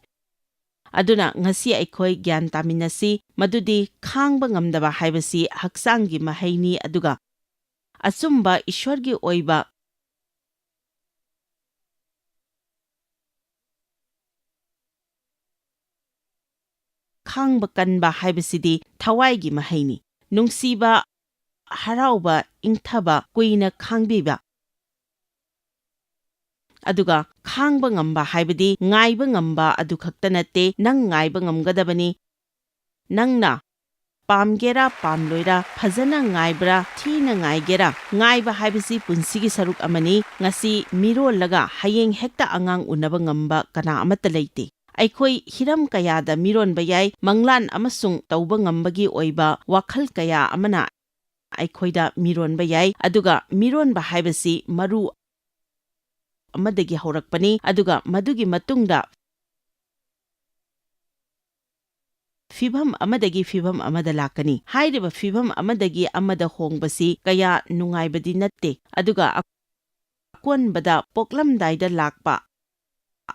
ꯑꯗꯨꯅ ꯉꯁꯤ ꯑꯩꯈꯣꯏ ꯒ꯭ꯌꯥꯟ ꯇꯥꯃꯤꯟꯅꯁꯤ ꯃꯗꯨꯗꯤ ꯈꯥꯡꯕ ꯉꯝꯗꯕ ꯍꯥꯏꯕꯁꯤ ꯍꯛꯆꯥꯡꯒꯤ ꯃꯍꯩꯅꯤ, ꯑꯗꯨꯒ ꯑꯆꯨꯝꯕ ꯏꯁ꯭ꯋꯔꯒꯤ ꯑꯣꯏꯕ ꯈꯥꯡꯕ ꯀꯟꯕ ꯍꯥꯏꯕꯁꯤꯗꯤ ꯊꯋꯥꯏꯒꯤ ꯃꯍꯩꯅꯤ꯫ ꯅꯨꯡꯁꯤꯕ, ꯍꯔꯥꯎꯕ, ꯏꯪꯊꯕ, ꯀꯨꯏꯅ ꯈꯥꯡꯕꯤꯕ꯫ ꯑꯗꯨꯒ ꯈꯥꯡꯕ ꯉꯝꯕ ꯍꯥꯏꯕꯗꯤ ꯉꯥꯏꯕ ꯉꯝꯕ ꯑꯗꯨ ꯈꯛꯇ ꯅꯠꯇꯦ, ꯅꯪ ꯉꯥꯏꯕ ꯉꯝꯒꯗꯕꯅꯤ꯫ ꯅꯪꯅ ꯄꯥꯝꯒꯦꯔꯥ ꯄꯥꯝꯂꯣꯏꯔꯥ, ꯐꯖꯅ ꯉꯥꯏꯕ꯭ꯔꯥ ꯊꯤꯅ ꯉꯥꯏꯒꯦꯔꯥ, ꯉꯥꯏꯕ ꯍꯥꯏꯕꯁꯤ ꯄꯨꯟꯁꯤꯒꯤ ꯁꯔꯨꯛ ꯑꯃꯅꯤ꯫ ꯉꯁꯤ ꯃꯤꯔꯣꯜꯂꯒ ꯍꯌꯦꯡ ꯍꯦꯛꯇ ꯑꯉꯥꯡ ꯎꯅꯕ ꯉꯝꯕ ꯀꯅꯥ ꯑꯃꯠꯇ ꯂꯩꯇꯦ꯫ ꯑꯩꯈꯣꯏ ꯍꯤꯔꯝ ꯀꯌꯥꯗ ꯃꯤꯔꯣꯟꯕ ꯌꯥꯏ꯫ ꯃꯪꯂꯥꯟ ꯑꯃꯁꯨꯡ ꯇꯧꯕ ꯉꯝꯕꯒꯤ ꯑꯣꯏꯕ ꯋꯥꯈꯜ ꯀꯌꯥ ꯑꯃꯅ ꯑꯩꯈꯣꯏꯗ ꯃꯤꯔꯣꯟꯕ ꯌꯥꯏ꯫ ꯑꯗꯨꯒ ꯃꯤꯔꯣꯟꯕ ꯍꯥꯏꯕꯁꯤ ꯃꯔꯨ ꯑꯃꯗꯒꯤ ꯍꯧꯔꯛꯄꯅꯤ, ꯑꯗꯨꯒ ꯃꯗꯨꯒꯤ ꯃꯇꯨꯡꯗ ꯐꯤꯚꯝ ꯑꯃꯗꯒꯤ ꯐꯤꯚꯝ ꯑꯃꯗ ꯂꯥꯛꯀꯅꯤ꯫ ꯍꯥꯏꯔꯤꯕ ꯐꯤꯚꯝ ꯑꯃꯗꯒꯤ ꯑꯃꯗ ꯍꯣꯡꯕꯁꯤ ꯀꯌꯥ ꯅꯨꯡꯉꯥꯏꯕꯗꯤ ꯅꯠꯇꯦ, ꯑꯗꯨꯒ ꯑꯀꯣꯟꯕꯗ ꯄꯣꯛꯂꯝꯗꯥꯏꯗ ꯂꯥꯛꯄ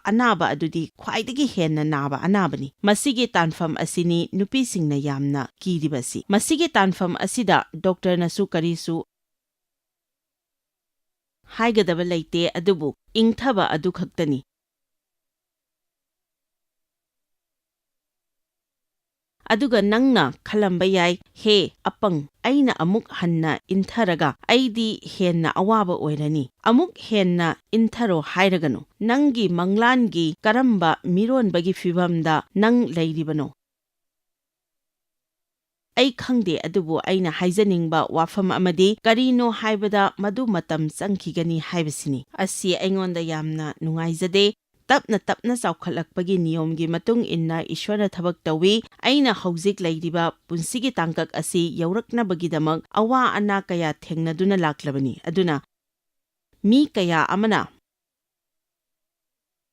ꯑꯅꯥꯕ ꯑꯗꯨꯗꯤ ꯈ꯭ꯋꯥꯏꯗꯒꯤ ꯍꯦꯟꯅ ꯅꯥꯕ ꯑꯅꯥꯕꯅꯤ꯫ ꯃꯁꯤꯒꯤ ꯇꯥꯟꯐꯝ ꯑꯁꯤꯅꯤ ꯅꯨꯄꯤꯁꯤꯡꯅ ꯌꯥꯝꯅ ꯀꯤꯔꯤꯕꯁꯤ꯫ ꯃꯁꯤꯒꯤ ꯇꯥꯟꯐꯝ ꯑꯁꯤꯗ ꯗꯣꯛꯇꯔꯅꯁꯨ ꯀꯔꯤꯁꯨ ꯍꯥꯏꯒꯗꯕ ꯂꯩꯇꯦ, ꯑꯗꯨꯕꯨ ꯏꯪꯊꯕ ꯑꯗꯨ ꯈꯛꯇꯅꯤ꯫ ꯑꯗꯨꯒ ꯅꯪꯅ ꯈꯜꯂꯝꯕ ꯌꯥꯏ, "ꯍꯦ ꯑꯄꯪ, ꯑꯩꯅ ꯑꯃꯨꯛ ꯍꯟꯅ ꯏꯟꯊꯔꯒ ꯑꯩꯗꯤ ꯍꯦꯟꯅ ꯑꯋꯥꯕ ꯑꯣꯏꯔꯅꯤ꯫" ꯑꯃꯨꯛ ꯍꯦꯟꯅ ꯏꯟꯊꯔꯣ ꯍꯥꯏꯔꯒꯅꯨ꯫ ꯅꯪꯒꯤ ꯃꯪꯂꯥꯟꯒꯤ ꯀꯔꯝꯕ ꯃꯤꯔꯣꯟꯕꯒꯤ ꯐꯤꯚꯝꯗ ꯅꯪ ꯂꯩꯔꯤꯕꯅꯣ? ꯑꯩ ꯈꯪꯗꯦ, ꯑꯗꯨꯕꯨ ꯑꯩꯅ ꯍꯥꯏꯖꯅꯤꯡꯕ ꯋꯥꯐꯝ ꯑꯃꯗꯤ ꯀꯔꯤꯅꯣ ꯍꯥꯏꯕꯗ ꯃꯗꯨ ꯃꯇꯝ ꯆꯪꯈꯤꯒꯅꯤ ꯍꯥꯏꯕꯁꯤꯅꯤ꯫ ꯑꯁꯤ ꯑꯩꯉꯣꯟꯗ ꯌꯥꯝꯅ ꯅꯨꯡꯉꯥꯏꯖꯗꯦ꯫ ꯇꯞꯅ ꯇꯞꯅ ꯆꯥꯎꯈꯠꯂꯛꯄꯒꯤ ꯅꯤꯌꯣꯝꯒꯤ ꯃꯇꯨꯡ ꯏꯟꯅ ꯏꯁ꯭ꯋꯔꯅ ꯊꯕꯛ ꯇꯧꯏ꯫ ꯑꯩꯅ ꯍꯧꯖꯤꯛ ꯂꯩꯔꯤꯕ ꯄꯨꯟꯁꯤꯒꯤ ꯇꯥꯡꯀꯛ ꯑꯁꯤ ꯌꯧꯔꯛꯅꯕꯒꯤꯗꯃꯛ ꯑꯋꯥ ꯑꯅꯥ ꯀꯌꯥ ꯊꯦꯡꯅꯗꯨꯅ ꯂꯥꯛꯂꯕꯅꯤ꯫ ꯑꯗꯨꯅ ꯃꯤ ꯀꯌꯥ ꯑꯃꯅ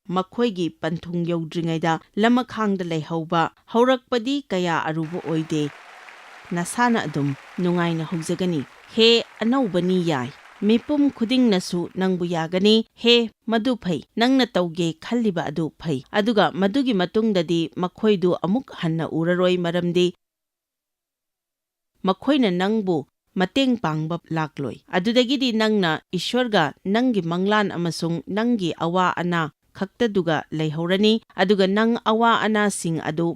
ꯃꯈꯣꯏꯒꯤ ꯄꯟꯊꯨꯡ ꯌꯧꯗ꯭ꯔꯤꯉꯩꯗ ꯂꯃꯈꯥꯡꯗ ꯂꯩꯍꯧꯕ ꯍꯧꯔꯛꯄꯗꯤ ꯀꯌꯥ ꯑꯔꯨꯕ ꯑꯣꯏꯗꯦ꯫ ꯅꯁꯥꯅ ꯑꯗꯨꯝ ꯅꯨꯡꯉꯥꯏꯅ ꯍꯧꯖꯒꯅꯤ꯫ ꯍꯦ ꯑꯅꯧꯕꯅꯤ ꯌꯥꯏ꯫ ꯃꯤꯄꯨꯝ ꯈꯨꯗꯤꯡꯅꯁꯨ ꯅꯪꯕꯨ ꯌꯥꯒꯅꯤ꯫ ꯍꯦ ꯃꯗꯨ ꯐꯩ꯫ ꯅꯪꯅ ꯇꯧꯒꯦ ꯈꯜꯂꯤꯕ ꯑꯗꯨ ꯐꯩ꯫ ꯑꯗꯨꯒ ꯃꯗꯨꯒꯤ ꯃꯇꯨꯡꯗꯗꯤ ꯃꯈꯣꯏꯗꯨ ꯑꯃꯨꯛ ꯍꯟꯅ ꯎꯔꯔꯣꯏ, ꯃꯔꯝꯗꯤ ꯃꯈꯣꯏꯅ ꯅꯪꯕꯨ ꯃꯇꯦꯡ ꯄꯥꯡꯕ ꯂꯥꯛꯂꯣꯏ꯫ ꯑꯗꯨꯗꯒꯤꯗꯤ ꯅꯪꯅ ꯏꯁ꯭ꯋꯔꯒ ꯅꯪꯒꯤ ꯃꯪꯂꯥꯟ ꯑꯃꯁꯨꯡ ꯅꯪꯒꯤ ꯑꯋꯥ ꯑꯅꯥ ꯈꯛꯇꯗꯨꯒ ꯂꯩꯍꯧꯔꯅꯤ, ꯑꯗꯨꯒ ꯅꯪ ꯑꯋꯥ ꯑꯅꯥꯁꯤꯡ ꯑꯗꯨ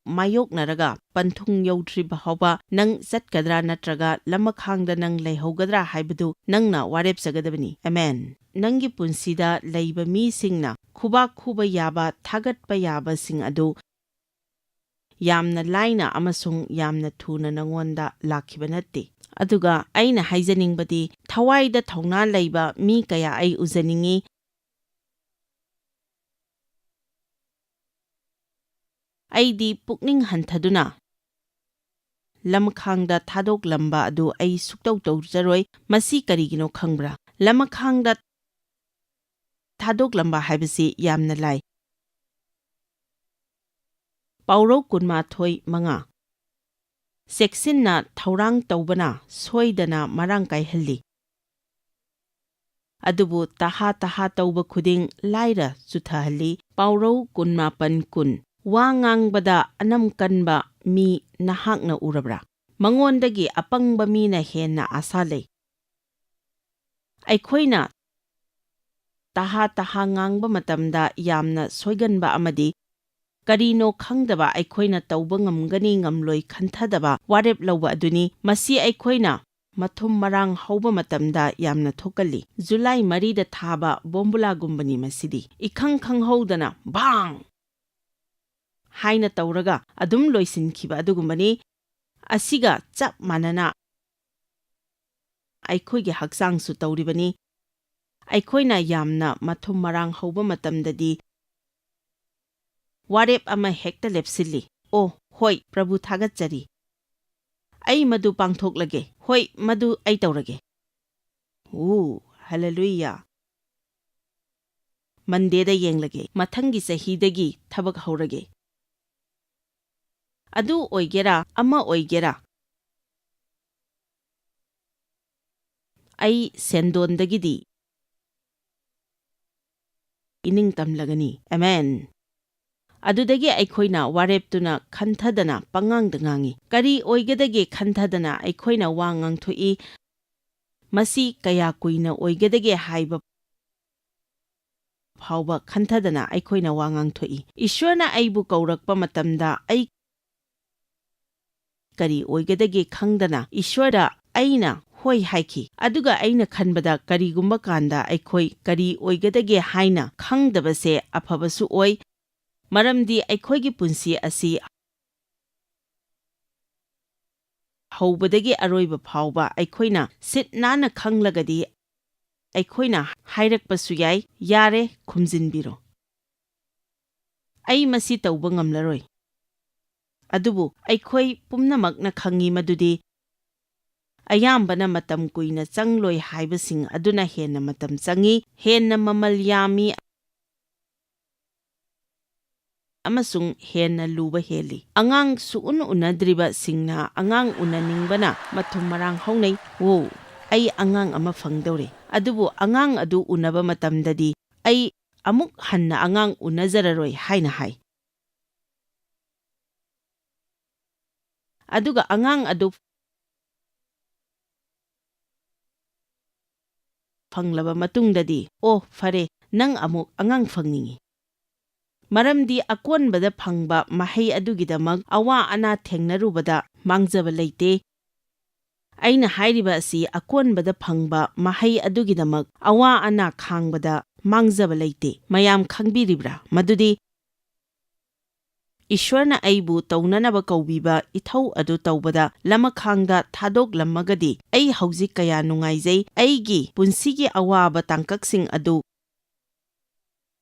ꯃꯥꯌꯣꯛꯅꯔꯒ ꯄꯟꯊꯨꯡ ꯌꯧꯗ꯭ꯔꯤꯕ ꯐꯥꯎꯕ ꯅꯪ ꯆꯠꯀꯗ꯭ꯔꯥ ꯅꯠꯇ꯭ꯔꯒ ꯂꯃꯈꯥꯡꯗ ꯅꯪ ꯂꯩꯍꯧꯒꯗ꯭ꯔꯥ ꯍꯥꯏꯕꯗꯨ ꯅꯪꯅ ꯋꯥꯔꯦꯞꯆꯒꯗꯕꯅꯤ꯫ ꯑꯃꯦꯟ꯫ ꯅꯪꯒꯤ ꯄꯨꯟꯁꯤꯗ ꯂꯩꯕ ꯃꯤꯁꯤꯡꯅ ꯈꯨꯕꯥꯛ ꯈꯨꯕ ꯌꯥꯕ, ꯊꯥꯒꯠꯄ ꯌꯥꯕꯁꯤꯡ ꯑꯗꯨ ꯌꯥꯝꯅ ꯂꯥꯏꯅ ꯑꯃꯁꯨꯡ ꯌꯥꯝꯅ ꯊꯨꯅ ꯅꯉꯣꯟꯗ ꯂꯥꯛꯈꯤꯕ ꯅꯠꯇꯦ꯫ ꯑꯗꯨꯒ ꯑꯩꯅ ꯍꯥꯏꯖꯅꯤꯡꯕꯗꯤ, ꯊꯋꯥꯏꯗ ꯊꯧꯅꯥ ꯂꯩꯕ ꯃꯤ ꯀꯌꯥ ꯑꯩ ꯎꯖꯅꯤꯡꯏ꯫ ꯑꯩꯗꯤ ꯄꯨꯛꯅꯤꯡ ꯍꯟꯊꯗꯨꯅ ꯂꯃꯈꯥꯡꯗ ꯊꯥꯗꯣꯛꯂꯝꯕ ꯑꯗꯨ ꯑꯩ ꯁꯨꯛꯇꯧ ꯇꯧꯖꯔꯣꯏ꯫ ꯃꯁꯤ ꯀꯔꯤꯒꯤꯅꯣ ꯈꯪꯕ꯭ꯔꯥ? ꯂꯃꯈꯥꯡꯗ ꯊꯥꯗꯣꯛꯂꯝꯕ ꯍꯥꯏꯕꯁꯤ ꯌꯥꯝꯅ ꯂꯥꯏ꯫ ꯄꯥꯎꯔꯧ ꯀꯨꯟꯃꯥꯊꯣꯏ ꯃꯉꯥ꯫ ꯆꯦꯛꯁꯤꯟꯅ ꯊꯧꯔꯥꯡ ꯇꯧꯕꯅ ꯁꯣꯏꯗꯅ ꯃꯔꯥꯡ ꯀꯥꯏꯍꯜꯂꯤ꯫ ꯑꯗꯨꯕꯨ ꯇꯍꯥ ꯇꯍꯥ ꯇꯧꯕ ꯈꯨꯗꯤꯡ ꯂꯥꯏꯔ ꯆꯨꯊꯍꯜꯂꯤ꯫ ꯄꯥꯎꯔꯧ ꯀꯨꯟꯃꯥꯄꯟ ꯀꯨꯟ꯫ ꯋꯥ ꯉꯥꯡꯕꯗ ꯑꯅꯝ ꯀꯟꯕ ꯃꯤ ꯅꯍꯥꯛꯅ ꯎꯔꯕ꯭ꯔꯥ? ꯃꯉꯣꯟꯗꯒꯤ ꯑꯄꯪꯕ ꯃꯤꯅ ꯍꯦꯟꯅ ꯑꯥꯁꯥ ꯂꯩ꯫ ꯑꯩꯈꯣꯏꯅ ꯇꯍꯥ ꯇꯍꯥ ꯉꯥꯡꯕ ꯃꯇꯝꯗ ꯌꯥꯝꯅ ꯁꯣꯏꯒꯟꯕ ꯑꯃꯗꯤ ꯀꯔꯤꯅꯣ ꯈꯪꯗꯕ ꯑꯩꯈꯣꯏꯅ ꯇꯧꯕ ꯉꯝꯒꯅꯤ ꯉꯝꯂꯣꯏ ꯈꯟꯊꯗꯕ ꯋꯥꯔꯦꯞ ꯂꯧꯕ ꯑꯗꯨꯅꯤ꯫ ꯃꯁꯤ ꯑꯩꯈꯣꯏꯅ ꯃꯊꯨꯝ ꯃꯔꯥꯡ ꯍꯧꯕ ꯃꯇꯝꯗ ꯌꯥꯝꯅ ꯊꯣꯛꯀꯜꯂꯤ꯫ ꯖꯨꯂꯥꯏ ꯃꯔꯤꯗ ꯊꯥꯕ ꯕꯣꯝꯕꯨꯂꯥꯒꯨꯝꯕꯅꯤ ꯃꯁꯤꯗꯤ꯫ ꯏꯈꯪ ꯈꯪꯍꯧꯗꯅ ꯕꯥꯡ ꯍꯥꯏꯅ ꯇꯧꯔꯒ ꯑꯗꯨꯝ ꯂꯣꯏꯁꯤꯟꯈꯤꯕ ꯑꯗꯨꯒꯨꯝꯕꯅꯤ꯫ ꯑꯁꯤꯒ ꯆꯞ ꯃꯥꯟꯅꯅ ꯑꯩꯈꯣꯏꯒꯤ ꯍꯛꯆꯥꯡꯁꯨ ꯇꯧꯔꯤꯕꯅꯤ꯫ ꯑꯩꯈꯣꯏꯅ ꯌꯥꯝꯅ ꯃꯊꯨꯝ ꯃꯔꯥꯡ ꯍꯧꯕ ꯃꯇꯝꯗꯗꯤ ꯋꯥꯔꯦꯞ ꯑꯃ ꯍꯦꯛꯇ ꯂꯦꯞꯁꯤꯜꯂꯤ꯫ "ꯑꯣ, ꯍꯣꯏ, ꯄ꯭ꯔꯚꯨ ꯊꯥꯒꯠꯆꯔꯤ꯫ ꯑꯩ ꯃꯗꯨ ꯄꯥꯡꯊꯣꯛꯂꯒꯦ꯫ ꯍꯣꯏ, ꯃꯗꯨ ꯑꯩ ꯇꯧꯔꯒꯦ꯫ ꯑꯣ, ꯍꯜꯂꯦꯂꯨꯌꯥ꯫ ꯃꯟꯗꯦꯗ ꯌꯦꯡꯂꯒꯦ꯫ ꯃꯊꯪꯒꯤ ꯆꯍꯤꯗꯒꯤ ꯊꯕꯛ ꯍꯧꯔꯒꯦ꯫" ꯑꯗꯨ ꯑꯣꯏꯒꯦꯔꯥ, ꯑꯃ ꯑꯣꯏꯒꯦꯔꯥ, ꯑꯩ ꯁꯦꯟꯗꯣꯟꯗꯒꯤꯗꯤ ꯏꯅꯤꯡ ꯇꯝꯂꯒꯅꯤ꯫ ꯑꯃꯦꯟ꯫ ꯑꯗꯨꯗꯒꯤ ꯑꯩꯈꯣꯏꯅ ꯋꯥꯔꯦꯞꯇꯨꯅ ꯈꯟꯊꯗꯅ ꯄꯉꯥꯡꯗ ꯉꯥꯡꯏ꯫ ꯀꯔꯤ ꯑꯣꯏꯒꯗꯒꯦ ꯈꯟꯊꯗꯅ ꯑꯩꯈꯣꯏꯅ ꯋꯥ ꯉꯥꯡꯊꯣꯛꯏ꯫ ꯃꯁꯤ ꯀꯌꯥ ꯀꯨꯏꯅ ꯑꯣꯏꯒꯗꯒꯦ ꯍꯥꯏꯕ ꯐꯥꯎꯕ ꯈꯟꯊꯗꯅ ꯑꯩꯈꯣꯏꯅ ꯋꯥ ꯉꯥꯡꯊꯣꯛꯏ꯫ ꯏꯁ꯭ꯋꯔꯅ ꯑꯩꯕꯨ ꯀꯧꯔꯛꯄ ꯃꯇꯝꯗ ꯑꯩ ꯀꯔꯤ ꯑꯣꯏꯒꯗꯒꯦ ꯈꯪꯗꯅ ꯏꯁ꯭ꯋꯔꯗ ꯑꯩꯅ "ꯍꯣꯏ" ꯍꯥꯏꯈꯤ꯫ ꯑꯗꯨꯒ ꯑꯩꯅ ꯈꯟꯕꯗ ꯀꯔꯤꯒꯨꯝꯕ ꯀꯥꯟꯗ ꯑꯩꯈꯣꯏ ꯀꯔꯤ ꯑꯣꯏꯒꯗꯒꯦ ꯍꯥꯏꯅ ꯈꯪꯗꯕꯁꯦ ꯑꯐꯕꯁꯨ ꯑꯣꯏ, ꯃꯔꯝꯗꯤ ꯑꯩꯈꯣꯏꯒꯤ ꯄꯨꯟꯁꯤ ꯑꯁꯤ ꯍꯧꯕꯗꯒꯤ ꯑꯔꯣꯏꯕ ꯐꯥꯎꯕ ꯑꯩꯈꯣꯏꯅ ꯁꯤꯠ ꯅꯥꯟꯅ ꯈꯪꯂꯒꯗꯤ ꯑꯩꯈꯣꯏꯅ ꯍꯥꯏꯔꯛꯄꯁꯨ ꯌꯥꯏ, "ꯌꯥꯔꯦ, ꯈꯨꯝꯖꯤꯟꯕꯤꯔꯣ꯫ ꯑꯩ ꯃꯁꯤ ꯇꯧꯕ ꯉꯝꯂꯔꯣꯏ"꯫ ꯑꯗꯨꯕꯨ ꯑꯩꯈꯣꯏ ꯄꯨꯝꯅꯃꯛꯅ ꯈꯪꯏ ꯃꯗꯨꯗꯤ ꯑꯌꯥꯝꯕꯅ ꯃꯇꯝ ꯀꯨꯏꯅ ꯆꯪꯂꯣꯏ ꯍꯥꯏꯕꯁꯤꯡ ꯑꯗꯨꯅ ꯍꯦꯟꯅ ꯃꯇꯝ ꯆꯪꯏ, ꯍꯦꯟꯅ ꯃꯃꯜ ꯌꯥꯝꯃꯤ, ꯑꯃꯁꯨꯡ ꯍꯦꯟꯅ ꯂꯨꯕ ꯍꯦꯜꯂꯤ꯫ ꯑꯉꯥꯡ ꯁꯨꯛꯎꯟ ꯎꯅꯗ꯭ꯔꯤꯕꯁꯤꯡꯅ ꯑꯉꯥꯡ ꯎꯅꯅꯤꯡꯕꯅ ꯃꯊꯨꯝ ꯃꯔꯥꯡ ꯍꯧꯅꯩ꯫ "ꯋꯣ, ꯑꯩ ꯑꯉꯥꯡ ꯑꯃ ꯐꯪꯗꯧꯔꯦ, ꯑꯗꯨꯕꯨ ꯑꯉꯥꯡ ꯑꯗꯨ ꯎꯅꯕ ꯃꯇꯝꯗꯗꯤ ꯑꯩ ꯑꯃꯨꯛ ꯍꯟꯅ ꯑꯉꯥꯡ ꯎꯅꯖꯔꯔꯣꯏ" ꯍꯥꯏꯅ ꯍꯥꯏ꯫ ꯑꯗꯨꯒ ꯑꯉꯥꯡ ꯑꯗꯨ ꯐꯪꯂꯕ ꯃꯇꯨꯡꯗꯗꯤ, "ꯑꯣ, ꯐꯔꯦ, ꯅꯪ ꯑꯃꯨꯛ ꯑꯉꯥꯡ ꯐꯪꯅꯤꯡꯏ"꯫ ꯃꯔꯝꯗꯤ ꯑꯀꯣꯟꯕꯗ ꯐꯪꯕ ꯃꯍꯩ ꯑꯗꯨꯒꯤꯗꯃꯛ ꯑꯋꯥ ꯑꯅꯥ ꯊꯦꯡꯅꯔꯨꯕꯗ ꯃꯥꯡꯖꯕ ꯂꯩꯇꯦ꯫ ꯑꯩꯅ ꯍꯥꯏꯔꯤꯕ ꯑꯁꯤ ꯑꯀꯣꯟꯕꯗ ꯐꯪꯕ ꯃꯍꯩ ꯑꯗꯨꯒꯤꯗꯃꯛ ꯑꯋꯥ ꯑꯅꯥ ꯈꯥꯡꯕꯗ ꯃꯥꯡꯖꯕ ꯂꯩꯇꯦ꯫ ꯃꯌꯥꯝ ꯈꯪꯕꯤꯔꯤꯕ꯭ꯔꯥ? ꯃꯗꯨꯗꯤ ꯏꯁ꯭ꯋꯔꯅ ꯑꯩꯕꯨ ꯇꯧꯅꯅꯕ ꯀꯧꯕꯤꯕ ꯏꯊꯧ ꯑꯗꯨ ꯇꯧꯕꯗ ꯂꯃꯈꯥꯡꯗ ꯊꯥꯗꯣꯛꯂꯝꯃꯒꯗꯤ ꯑꯩ ꯍꯧꯖꯤꯛ ꯀꯌꯥ ꯅꯨꯡꯉꯥꯏꯖꯩ꯫ ꯑꯩꯒꯤ ꯄꯨꯟꯁꯤꯒꯤ ꯑꯋꯥꯕ ꯇꯥꯡꯀꯛꯁꯤꯡ ꯑꯗꯨ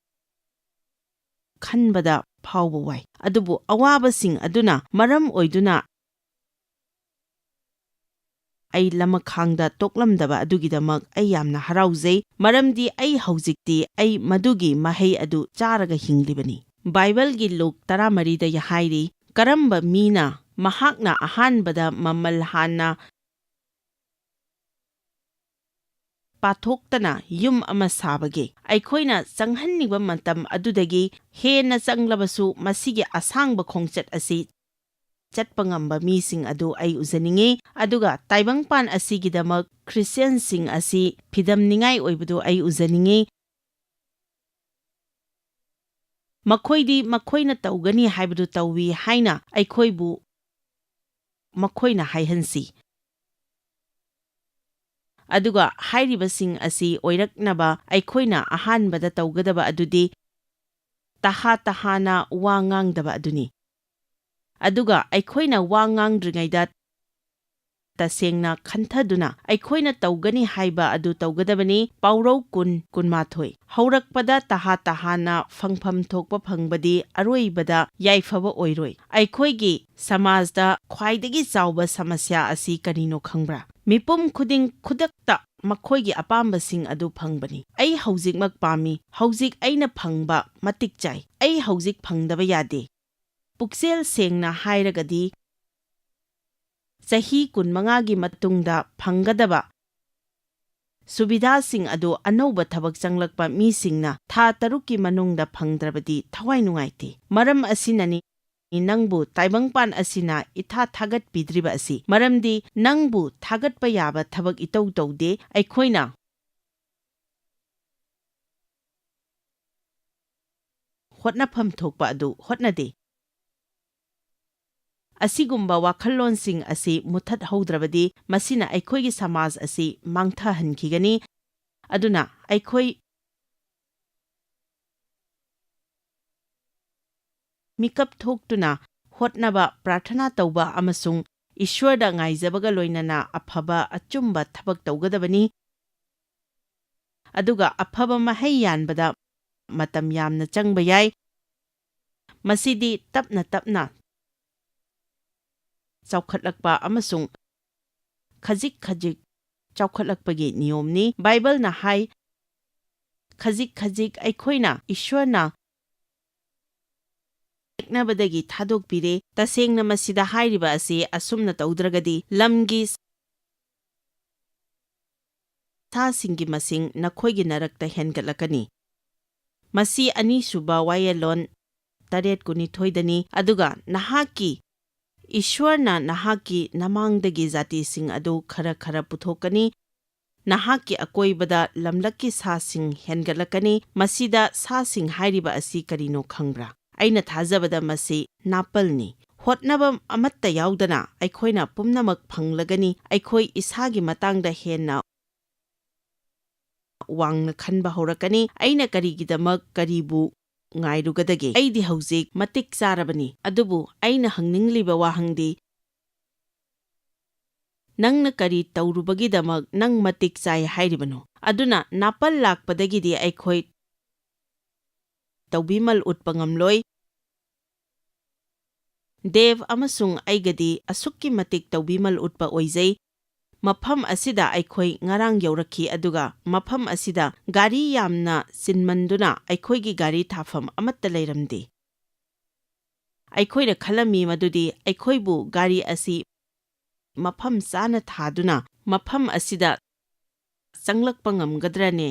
ꯈꯟꯕꯗ ꯐꯥꯎꯕ ꯋꯥꯏ꯫ ꯑꯗꯨꯕꯨ ꯑꯋꯥꯕꯁꯤꯡ ꯑꯗꯨꯅ ꯃꯔꯝ ꯑꯣꯏꯗꯨꯅ ꯑꯩ ꯂꯃꯈꯥꯡꯗ ꯇꯣꯛꯂꯝꯗꯕ ꯑꯗꯨꯒꯤꯗꯃꯛ ꯑꯩ ꯌꯥꯝꯅ ꯍꯔꯥꯎꯖꯩ, ꯃꯔꯝꯗꯤ ꯑꯩ ꯍꯧꯖꯤꯛꯇꯤ ꯑꯩ ꯃꯗꯨꯒꯤ ꯃꯍꯩ ꯑꯗꯨ ꯆꯥꯔꯒ ꯍꯤꯡꯂꯤꯕꯅꯤ꯫ ꯕꯥꯏꯕꯜꯒꯤ ꯂꯨꯛ ꯇꯔꯥꯃꯔꯤꯗ ꯍꯥꯏꯔꯤ, "ꯀꯔꯝꯕ ꯃꯤꯅ ꯃꯍꯥꯛꯅ ꯑꯍꯥꯟꯕꯗ ꯃꯃꯜ ꯍꯥꯟꯅ ꯄꯥꯊꯣꯛꯇꯅ ꯌꯨꯝ ꯑꯃ ꯁꯥꯕꯒꯦ?" ꯑꯩꯈꯣꯏꯅ ꯆꯪꯍꯟꯅꯤꯡꯕ ꯃꯇꯝ ꯑꯗꯨꯗꯒꯤ ꯍꯦꯟꯅ ꯆꯪꯂꯕꯁꯨ, ꯃꯁꯤꯒꯤ ꯑꯁꯥꯡꯕ ꯈꯣꯡꯆꯠ ꯑꯁꯤ ꯆꯠꯄ ꯉꯝꯕ ꯃꯤꯁꯤꯡ ꯑꯗꯨ ꯑꯩ ꯎꯖꯅꯤꯡꯏ, ꯑꯗꯨꯒ ꯇꯥꯏꯕꯪꯄꯥꯟ ꯑꯁꯤꯒꯤꯗꯃꯛ ꯈ꯭ꯔꯤꯁꯇꯤꯌꯥꯟꯁꯤꯡ ꯑꯁꯤ ꯐꯤꯗꯝꯅꯤꯡꯉꯥꯏ ꯑꯣꯏꯕꯗꯨ ꯑꯩ ꯎꯖꯅꯤꯡꯏ꯫ ꯃꯈꯣꯏꯗꯤ ꯃꯈꯣꯏꯅ ꯇꯧꯒꯅꯤ ꯍꯥꯏꯕꯗꯨ ꯇꯧꯏ ꯍꯥꯏꯅ ꯑꯩꯈꯣꯏꯕꯨ ꯃꯈꯣꯏꯅ ꯍꯥꯏꯍꯟꯁꯤ꯫ ꯑꯗꯨꯒ ꯍꯥꯏꯔꯤꯕꯁꯤꯡ ꯑꯁꯤ ꯑꯣꯏꯔꯛꯅꯕ ꯑꯩꯈꯣꯏꯅ ꯑꯍꯥꯟꯕꯗ ꯇꯧꯒꯗꯕ ꯑꯗꯨꯗꯤ ꯇꯍꯥ ꯇꯍꯥꯅ ꯋꯥ ꯉꯥꯡꯗꯕ ꯑꯗꯨꯅꯤ꯫ ꯑꯗꯨꯒ ꯑꯩꯈꯣꯏꯅ ꯋꯥ ꯉꯥꯡꯗ꯭ꯔꯤꯉꯩꯗ ꯇꯁꯦꯡꯅ ꯈꯟꯊꯗꯨꯅ ꯑꯩꯈꯣꯏꯅ ꯇꯧꯒꯅꯤ ꯍꯥꯏꯕ ꯑꯗꯨ ꯇꯧꯒꯗꯕꯅꯤ꯫ ꯄꯥꯎꯔꯧ ꯀꯨꯟ, ꯀꯨꯟꯃꯥꯊꯣꯏ꯫ ꯍꯧꯔꯛꯄꯗ ꯇꯍꯥ ꯇꯍꯥꯅ ꯐꯪꯐꯝ ꯊꯣꯛꯄ ꯐꯪꯕꯗꯤ ꯑꯔꯣꯏꯕꯗ ꯌꯥꯏꯐꯕ ꯑꯣꯏꯔꯣꯏ꯫ ꯑꯩꯈꯣꯏꯒꯤ ꯁꯃꯥꯖꯗ ꯈ꯭ꯋꯥꯏꯗꯒꯤ ꯆꯥꯎꯕ ꯁꯃꯁ꯭ꯌꯥ ꯑꯁꯤ ꯀꯔꯤꯅꯣ ꯈꯪꯕ꯭ꯔꯥ? ꯃꯤꯄꯨꯝ ꯈꯨꯗꯤꯡ ꯈꯨꯗꯛꯇ ꯃꯈꯣꯏꯒꯤ ꯑꯄꯥꯝꯕꯁꯤꯡ ꯑꯗꯨ ꯐꯪꯕꯅꯤ꯫ "ꯑꯩ ꯍꯧꯖꯤꯛꯃꯛ ꯄꯥꯝꯃꯤ, ꯍꯧꯖꯤꯛ ꯑꯩꯅ ꯐꯪꯕ ꯃꯇꯤꯛ ꯆꯥꯏ, ꯑꯩ ꯍꯧꯖꯤꯛ ꯐꯪꯗꯕ ꯌꯥꯗꯦ"꯫ ꯄꯨꯛꯆꯦꯜ ꯁꯦꯡꯅ ꯍꯥꯏꯔꯒꯗꯤ, ꯆꯍꯤ ꯀꯨꯟꯃꯉꯥꯒꯤ ꯃꯇꯨꯡꯗ ꯐꯪꯒꯗꯕ ꯁꯨꯕꯤꯙꯥꯁꯤꯡ ꯑꯗꯨ ꯑꯅꯧꯕ ꯊꯕꯛ ꯆꯪꯂꯛꯄ ꯃꯤꯁꯤꯡꯅ ꯊꯥ ꯇꯔꯨꯛꯀꯤ ꯃꯅꯨꯡꯗ ꯐꯪꯗ꯭ꯔꯕꯗꯤ ꯊꯋꯥꯏ ꯅꯨꯡꯉꯥꯏꯇꯦ꯫ ꯃꯔꯝ ꯑꯁꯤꯅꯅꯤ ꯅꯪꯕꯨ ꯇꯥꯏꯕꯪꯄꯥꯟ ꯑꯁꯤꯅ ꯏꯊꯥ ꯊꯥꯒꯠꯄꯤꯗ꯭ꯔꯤꯕ ꯑꯁꯤ꯫ ꯃꯔꯝꯗꯤ ꯅꯪꯕꯨ ꯊꯥꯒꯠꯄ ꯌꯥꯕ ꯊꯕꯛ ꯏꯇꯧ ꯇꯧꯗꯦ꯫ ꯑꯩꯈꯣꯏꯅ ꯍꯣꯠꯅꯐꯝ ꯊꯣꯛꯄ ꯑꯗꯨ ꯍꯣꯠꯅꯗꯦ꯫ ꯑꯁꯤꯒꯨꯝꯕ ꯋꯥꯈꯜꯂꯣꯟꯁꯤꯡ ꯑꯁꯤ ꯃꯨꯠꯊꯠꯍꯧꯗ꯭ꯔꯕꯗꯤ ꯃꯁꯤꯅ ꯑꯩꯈꯣꯏꯒꯤ ꯁꯃꯥꯖ ꯑꯁꯤ ꯃꯥꯡꯊꯍꯟꯈꯤꯒꯅꯤ꯫ ꯑꯗꯨꯅ ꯑꯩꯈꯣꯏ ꯃꯤꯀꯞ ꯊꯣꯛꯇꯨꯅ ꯍꯣꯠꯅꯕ, ꯄ꯭ꯔꯥꯔꯊꯅꯥ ꯇꯧꯕ ꯑꯃꯁꯨꯡ ꯏꯁ꯭ꯋꯔꯗ ꯉꯥꯏꯖꯕꯒ ꯂꯣꯏꯅꯅ ꯑꯐꯕ ꯑꯆꯨꯝꯕ ꯊꯕꯛ ꯇꯧꯒꯗꯕꯅꯤ꯫ ꯑꯗꯨꯒ ꯑꯐꯕ ꯃꯍꯩ ꯌꯥꯟꯕꯗ ꯃꯇꯝ ꯌꯥꯝꯅ ꯆꯪꯕ ꯌꯥꯏ꯫ ꯃꯁꯤꯗꯤ ꯇꯞꯅ ꯇꯞꯅ ꯆꯥꯎꯈꯠꯂꯛꯄ ꯑꯃꯁꯨꯡ ꯈꯖꯤꯛ ꯈꯖꯤꯛ ꯆꯥꯎꯈꯠꯂꯛꯄꯒꯤ ꯅꯤꯌꯣꯝꯅꯤ꯫ ꯕꯥꯏꯕꯜꯅ ꯍꯥꯏ, "ꯈꯖꯤꯛ ꯈꯖꯤꯛ ꯑꯩꯈꯣꯏꯅ ꯏꯁ꯭ꯋꯔꯅ ꯌꯦꯛꯅꯕꯗꯒꯤ ꯊꯥꯗꯣꯛꯄꯤꯔꯦ"꯫ ꯇꯁꯦꯡꯅ ꯃꯁꯤꯗ ꯍꯥꯏꯔꯤꯕ ꯑꯁꯤ ꯑꯁꯨꯝꯅ ꯇꯧꯗ꯭ꯔꯒꯗꯤ ꯂꯝꯒꯤ ꯁꯥꯁꯤꯡꯒꯤ ꯃꯁꯤꯡ ꯅꯈꯣꯏꯒꯤ ꯅꯔꯛꯇ ꯍꯦꯟꯒꯠꯂꯛꯀꯅꯤ꯫ ꯃꯁꯤ ꯑꯅꯤꯁꯨꯕ ꯋꯥꯌꯦꯜꯂꯣꯟ ꯇꯔꯦꯠ ꯀꯨꯟꯅꯤꯊꯣꯏꯗꯅꯤ꯫ ꯑꯗꯨꯒ ꯅꯍꯥꯛꯀꯤ ꯏꯁ꯭ꯋꯔꯅ ꯅꯍꯥꯛꯀꯤ ꯅꯃꯥꯡꯗꯒꯤ ꯖꯥꯇꯤꯁꯤꯡ ꯑꯗꯨ ꯈꯔ ꯈꯔ ꯄꯨꯊꯣꯛꯀꯅꯤ, ꯅꯍꯥꯛꯀꯤ ꯑꯀꯣꯏꯕꯗ ꯂꯝꯂꯛꯀꯤ ꯁꯥꯁꯤꯡ ꯍꯦꯟꯒꯠꯂꯛꯀꯅꯤ꯫ ꯃꯁꯤꯗ ꯁꯥꯁꯤꯡ ꯍꯥꯏꯔꯤꯕ ꯑꯁꯤ ꯀꯔꯤꯅꯣ ꯈꯪꯕ꯭ꯔꯥ? ꯑꯩꯅ ꯊꯥꯖꯕꯗ ꯃꯁꯤ ꯅꯥꯄꯜꯅꯤ꯫ ꯍꯣꯠꯅꯕ ꯑꯃꯠꯇ ꯌꯥꯎꯗꯅ ꯑꯩꯈꯣꯏꯅ ꯄꯨꯝꯅꯃꯛ ꯐꯪꯂꯒꯅꯤ꯫ ꯑꯩꯈꯣꯏ ꯏꯁꯥꯒꯤ ꯃꯇꯥꯡꯗ ꯍꯦꯟꯅ ꯋꯥꯡꯅ ꯈꯟꯕ ꯍꯧꯔꯛꯀꯅꯤ꯫ "ꯑꯩꯅ ꯀꯔꯤꯒꯤꯗꯃꯛ ꯀꯔꯤꯕꯨ ꯉꯥꯏꯔꯨꯒꯗꯒꯦ? ꯑꯩꯗꯤ ꯍꯧꯖꯤꯛ ꯃꯇꯤꯛ ꯆꯥꯔꯕꯅꯤ"꯫ ꯑꯗꯨꯕꯨ ꯑꯩꯅ ꯍꯪꯅꯤꯡꯂꯤꯕ ꯋꯥꯍꯪꯗꯤ, ꯅꯪꯅ ꯀꯔꯤ ꯇꯧꯔꯨꯕꯒꯤꯗꯃꯛ ꯅꯪ ꯃꯇꯤꯛ ꯆꯥꯏ ꯍꯥꯏꯔꯤꯕꯅꯣ? ꯑꯗꯨꯅ ꯅꯥꯄꯜ ꯂꯥꯛꯄꯗꯒꯤꯗꯤ ꯑꯩꯈꯣꯏ ꯇꯧꯕꯤꯃꯜ ꯎꯠꯄ ꯉꯝꯂꯣꯏ꯫ ꯗꯦꯕ ꯑꯃꯁꯨꯡ ꯑꯩꯒꯗꯤ ꯑꯁꯨꯛꯀꯤ ꯃꯇꯤꯛ ꯇꯧꯕꯤꯃꯜ ꯎꯠꯄ ꯑꯣꯏꯖꯩ꯫ ꯃꯐꯝ ꯑꯁꯤꯗ ꯑꯩꯈꯣꯏ ꯉꯔꯥꯡ ꯌꯧꯔꯛꯈꯤ, ꯑꯗꯨꯒ ꯃꯐꯝ ꯑꯁꯤꯗ ꯒꯥꯔꯤ ꯌꯥꯝꯅ ꯆꯤꯟꯃꯟꯗꯨꯅ ꯑꯩꯈꯣꯏꯒꯤ ꯒꯥꯔꯤ ꯊꯥꯐꯝ ꯑꯃꯠꯇ ꯂꯩꯔꯝꯗꯦ꯫ ꯑꯩꯈꯣꯏꯅ ꯈꯜꯂꯝꯃꯤ ꯃꯗꯨꯗꯤ ꯑꯩꯈꯣꯏꯕꯨ ꯒꯥꯔꯤ ꯑꯁꯤ ꯃꯐꯝ ꯆꯥꯅ ꯊꯥꯗꯨꯅ ꯃꯐꯝ ꯑꯁꯤꯗ ꯆꯪꯂꯛꯄ ꯉꯝꯒꯗ꯭ꯔꯅꯦ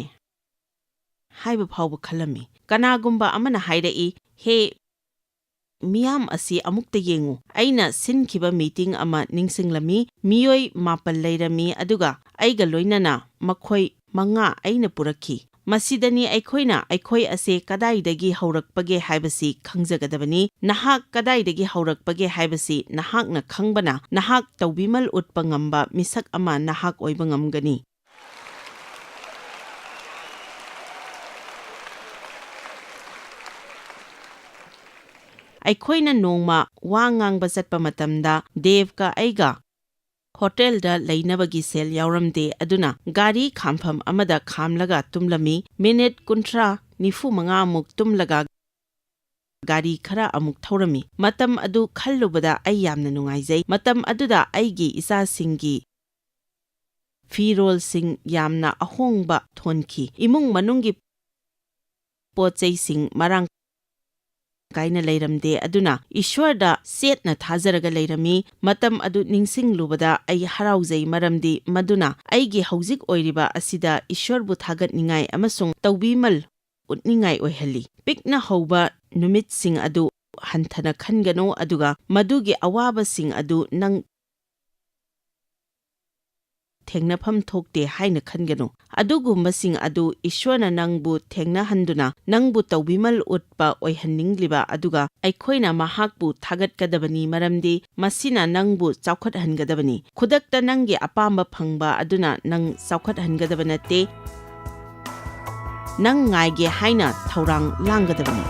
ꯍꯥꯏꯕ ꯐꯥꯎꯕ ꯈꯜꯂꯝꯃꯤ꯫ ꯀꯅꯥꯒꯨꯝꯕ ꯑꯃꯅ ꯍꯥꯏꯔꯛꯏ, "ꯍꯦ, ꯃꯤꯌꯥꯝ ꯑꯁꯤ ꯑꯃꯨꯛꯇ ꯌꯦꯡꯉꯨ"꯫ ꯑꯩꯅ ꯁꯤꯟꯈꯤꯕ ꯃꯤꯇꯤꯡ ꯑꯃ ꯅꯤꯡꯁꯤꯡꯂꯝꯃꯤ꯫ ꯃꯤꯑꯣꯏ ꯃꯥꯄꯜ ꯂꯩꯔꯝꯃꯤ, ꯑꯗꯨꯒ ꯑꯩꯒ ꯂꯣꯏꯅꯅ ꯃꯈꯣꯏ ꯃꯉꯥ ꯑꯩꯅ ꯄꯨꯔꯛꯈꯤ꯫ ꯃꯁꯤꯗꯅꯤ ꯑꯩꯈꯣꯏꯅ ꯑꯩꯈꯣꯏ ꯑꯁꯦ ꯀꯗꯥꯏꯗꯒꯤ ꯍꯧꯔꯛꯄꯒꯦ ꯍꯥꯏꯕꯁꯤ ꯈꯪꯖꯒꯗꯕꯅꯤ꯫ ꯅꯍꯥꯛ ꯀꯗꯥꯏꯗꯒꯤ ꯍꯧꯔꯛꯄꯒꯦ ꯍꯥꯏꯕꯁꯤ ꯅꯍꯥꯛꯅ ꯈꯪꯕꯅ, ꯅꯍꯥꯛ ꯇꯧꯕꯤꯃꯜ ꯎꯠꯄ ꯉꯝꯕ ꯃꯤꯁꯛ ꯑꯃ ꯅꯍꯥꯛ ꯑꯣꯏꯕ ꯉꯝꯒꯅꯤ꯫ ꯑꯩꯈꯣꯏꯅ ꯅꯣꯡꯃ ꯋꯥ ꯉꯥꯡꯕ ꯆꯠꯄ ꯃꯇꯝꯗ, ꯗꯦꯕꯀ ꯑꯩꯒ ꯍꯣꯇꯦꯜꯗ ꯂꯩꯅꯕꯒꯤ ꯁꯦꯜ ꯌꯥꯎꯔꯝꯗꯦ, ꯑꯗꯨꯅ ꯒꯥꯔꯤ ꯈꯥꯝꯐꯝ ꯑꯃꯗ ꯈꯥꯝꯂꯒ ꯇꯨꯝꯂꯝꯃꯤ꯫ ꯃꯤꯅꯤꯠ ꯀꯨꯟꯊ꯭ꯔꯥ, ꯅꯤꯐꯨ ꯃꯉꯥ ꯃꯨꯛ ꯇꯨꯝꯂꯒ ꯒꯥꯔꯤ ꯈꯔ ꯑꯃꯨꯛ ꯊꯧꯔꯝꯃꯤ꯫ ꯃꯇꯝ ꯑꯗꯨ ꯈꯜꯂꯨꯕꯗ ꯑꯩ ꯌꯥꯝꯅ ꯅꯨꯡꯉꯥꯏꯖꯩ꯫ ꯃꯇꯝ ꯑꯗꯨꯗ ꯑꯩꯒꯤ ꯏꯆꯥꯁꯤꯡꯒꯤ ꯐꯤꯔꯣꯜꯁꯤꯡ ꯌꯥꯝꯅ ꯑꯍꯣꯡꯕ ꯊꯣꯟꯈꯤ꯫ ꯏꯃꯨꯡ ꯃꯅꯨꯡꯒꯤ ꯄꯣꯠ ꯆꯩꯁꯤꯡ ꯃꯔꯥꯡ ꯀꯥꯏꯅ ꯂꯩꯔꯝꯗꯦ, ꯑꯗꯨꯅ ꯏꯁ꯭ꯋꯔꯗ ꯆꯦꯠꯅ ꯊꯥꯖꯔꯒ ꯂꯩꯔꯝꯃꯤ꯫ ꯃꯇꯝ ꯑꯗꯨ ꯅꯤꯡꯁꯤꯡꯂꯨꯕꯗ ꯑꯩ ꯍꯔꯥꯎꯖꯩ, ꯃꯔꯝꯗꯤ ꯃꯗꯨꯅ ꯑꯩꯒꯤ ꯍꯧꯖꯤꯛ ꯑꯣꯏꯔꯤꯕ ꯑꯁꯤꯗ ꯏꯁ꯭ꯋꯔꯕꯨ ꯊꯥꯒꯠꯅꯤꯡꯉꯥꯏ ꯑꯃꯁꯨꯡ ꯇꯧꯕꯤꯃꯜ ꯎꯠꯅꯤꯡꯉꯥꯏ ꯑꯣꯏꯍꯜꯂꯤ꯫ ꯄꯤꯛꯅ ꯍꯧꯕ ꯅꯨꯃꯤꯠꯁꯤꯡ ꯑꯗꯨ ꯍꯟꯊꯅ ꯈꯟꯒꯅꯨ, ꯑꯗꯨꯒ ꯃꯗꯨꯒꯤ ꯑꯋꯥꯕꯁꯤꯡ ꯑꯗꯨ ꯅꯪ ꯊꯦꯡꯅꯐꯝ ꯊꯣꯛꯇꯦ ꯍꯥꯏꯅ ꯈꯟꯒꯅꯨ꯫ ꯑꯗꯨꯒꯨꯝꯕꯁꯤꯡ ꯑꯗꯨ ꯏꯁ꯭ꯋꯔꯅ ꯅꯪꯕꯨ ꯊꯦꯡꯅꯍꯟꯗꯨꯅ ꯅꯪꯕꯨ ꯇꯧꯕꯤꯃꯜ ꯎꯠꯄ ꯑꯣꯏꯍꯟꯅꯤꯡꯂꯤꯕ, ꯑꯗꯨꯒ ꯑꯩꯈꯣꯏꯅ ꯃꯍꯥꯛꯄꯨ ꯊꯥꯒꯠꯀꯗꯕꯅꯤ, ꯃꯔꯝꯗꯤ ꯃꯁꯤꯅ ꯅꯪꯕꯨ ꯆꯥꯎꯈꯠꯍꯟꯒꯗꯕꯅꯤ꯫ ꯈꯨꯗꯛꯇ ꯅꯪꯒꯤ ꯑꯄꯥꯝꯕ ꯐꯪꯕ ꯑꯗꯨꯅ ꯅꯪ ꯆꯥꯎꯈꯠꯍꯟꯒꯗꯕ ꯅꯠꯇꯦ꯫ ꯅꯪ ꯉꯥꯏꯒꯦ ꯍꯥꯏꯅ ꯊꯧꯔꯥꯡ ꯂꯥꯡꯒꯗꯕꯅꯤ꯫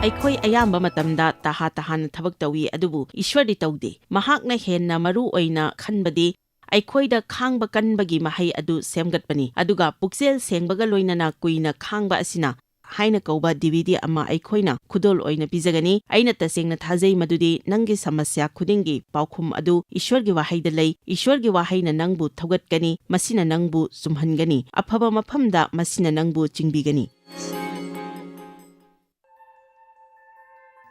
ꯑꯩꯈꯣꯏ ꯑꯌꯥꯝꯕ ꯃꯇꯝꯗ ꯇꯍꯥ ꯇꯍꯥꯅ ꯊꯕꯛ ꯇꯧꯏ, ꯑꯗꯨꯕꯨ ꯏꯁ꯭ꯋꯔꯗꯤ ꯇꯧꯗꯦ꯫ ꯃꯍꯥꯛꯅ ꯍꯦꯟꯅ ꯃꯔꯨ ꯑꯣꯏꯅ ꯈꯟꯕꯗꯤ ꯑꯩꯈꯣꯏꯗ ꯈꯥꯡꯕ ꯀꯟꯕꯒꯤ ꯃꯍꯩ ꯑꯗꯨ ꯁꯦꯝꯒꯠꯄꯅꯤ, ꯑꯗꯨꯒ ꯄꯨꯛꯆꯦꯜ ꯁꯦꯡꯕꯒ ꯂꯣꯏꯅꯅ ꯀꯨꯏꯅ ꯈꯥꯡꯕ ꯑꯁꯤꯅ ꯍꯥꯏꯅ ꯀꯧꯕ ꯗꯤ ꯚꯤ ꯗꯤ ꯑꯃ ꯑꯩꯈꯣꯏꯅ ꯈꯨꯗꯣꯜ ꯑꯣꯏꯅ ꯄꯤꯖꯒꯅꯤ꯫ ꯑꯩꯅ ꯇꯁꯦꯡꯅ ꯊꯥꯖꯩ ꯃꯗꯨꯗꯤ ꯅꯪꯒꯤ ꯁꯃꯁ꯭ꯌꯥ ꯈꯨꯗꯤꯡꯒꯤ ꯄꯥꯎꯈꯨꯝ ꯑꯗꯨ ꯏꯁ꯭ꯋꯔꯒꯤ ꯋꯥꯍꯩꯗ ꯂꯩ꯫ ꯏꯁ꯭ꯋꯔꯒꯤ ꯋꯥꯍꯩꯅ ꯅꯪꯕꯨ ꯊꯧꯒꯠꯀꯅꯤ, ꯃꯁꯤꯅ ꯅꯪꯕꯨ ꯆꯨꯝꯍꯟꯒꯅꯤ, ꯑꯐꯕ ꯃꯐꯝꯗ ꯃꯁꯤꯅ ꯅꯪꯕꯨ ꯆꯤꯡꯕꯤꯒꯅꯤ꯫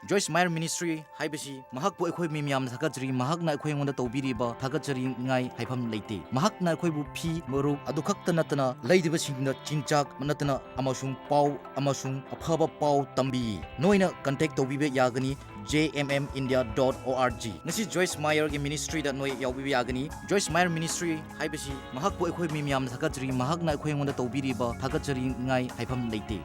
ꯖꯣꯏꯁ ꯃꯥꯌꯔ ꯃꯤꯅꯤꯁꯇ꯭ꯔꯤ ꯍꯥꯏꯕꯁꯤ ꯃꯍꯥꯛꯄꯨ ꯑꯩꯈꯣꯏ ꯃꯤ ꯃꯌꯥꯝꯅ ꯊꯥꯒꯠꯆꯔꯤ꯫ ꯃꯍꯥꯛꯅ ꯑꯩꯈꯣꯏ ꯑꯩꯉꯣꯟꯗ ꯇꯧꯕꯤꯔꯤꯕ ꯊꯥꯒꯠꯆꯔꯤꯉꯥꯏ ꯍꯥꯏꯐꯝ ꯂꯩꯇꯦ꯫ ꯃꯍꯥꯛꯅ ꯑꯩꯈꯣꯏꯕꯨ ꯐꯤ, ꯃꯔꯨꯞ ꯑꯗꯨ ꯈꯛꯇ ꯅꯠꯇꯅ ꯂꯩꯔꯤꯕꯁꯤꯡꯗ ꯆꯤꯟꯖꯥꯛ ꯅꯠꯇꯅ ꯑꯃꯁꯨꯡ ꯄꯥꯎ ꯑꯃꯁꯨꯡ ꯑꯐꯕ ꯄꯥꯎ ꯇꯝꯕꯤ꯫ ꯅꯣꯏꯅ ꯀꯟꯇꯦꯛ ꯇꯧꯕꯤꯕ ꯌꯥꯒꯅꯤ j m m india dot o r g꯫ ꯉꯁꯤ ꯖꯣꯏꯁ ꯃꯥꯌꯔꯒꯤ ꯃꯤꯅꯤꯁꯇ꯭ꯔꯤꯗ ꯅꯣꯏ ꯌꯥꯎꯕꯤꯕ ꯌꯥꯒꯅꯤ꯫ ꯖꯣꯏꯁ ꯃꯥꯌꯔ ꯃꯤꯅꯤꯁꯇ꯭ꯔꯤ ꯍꯥꯏꯕꯁꯤ ꯃꯍꯥꯛꯄꯨ ꯑꯩꯈꯣꯏ ꯃꯤ ꯃꯌꯥꯝꯅ ꯊꯥꯒꯠꯆꯔꯤ꯫ ꯃꯍꯥꯛꯅ ꯑꯩꯈꯣꯏ ꯑꯩꯉꯣꯟꯗ ꯇꯧꯕꯤꯔꯤꯕ ꯊꯥꯒꯠꯆꯔꯤꯉꯥꯏ ꯍꯥꯏꯐꯝ ꯂꯩꯇꯦ꯫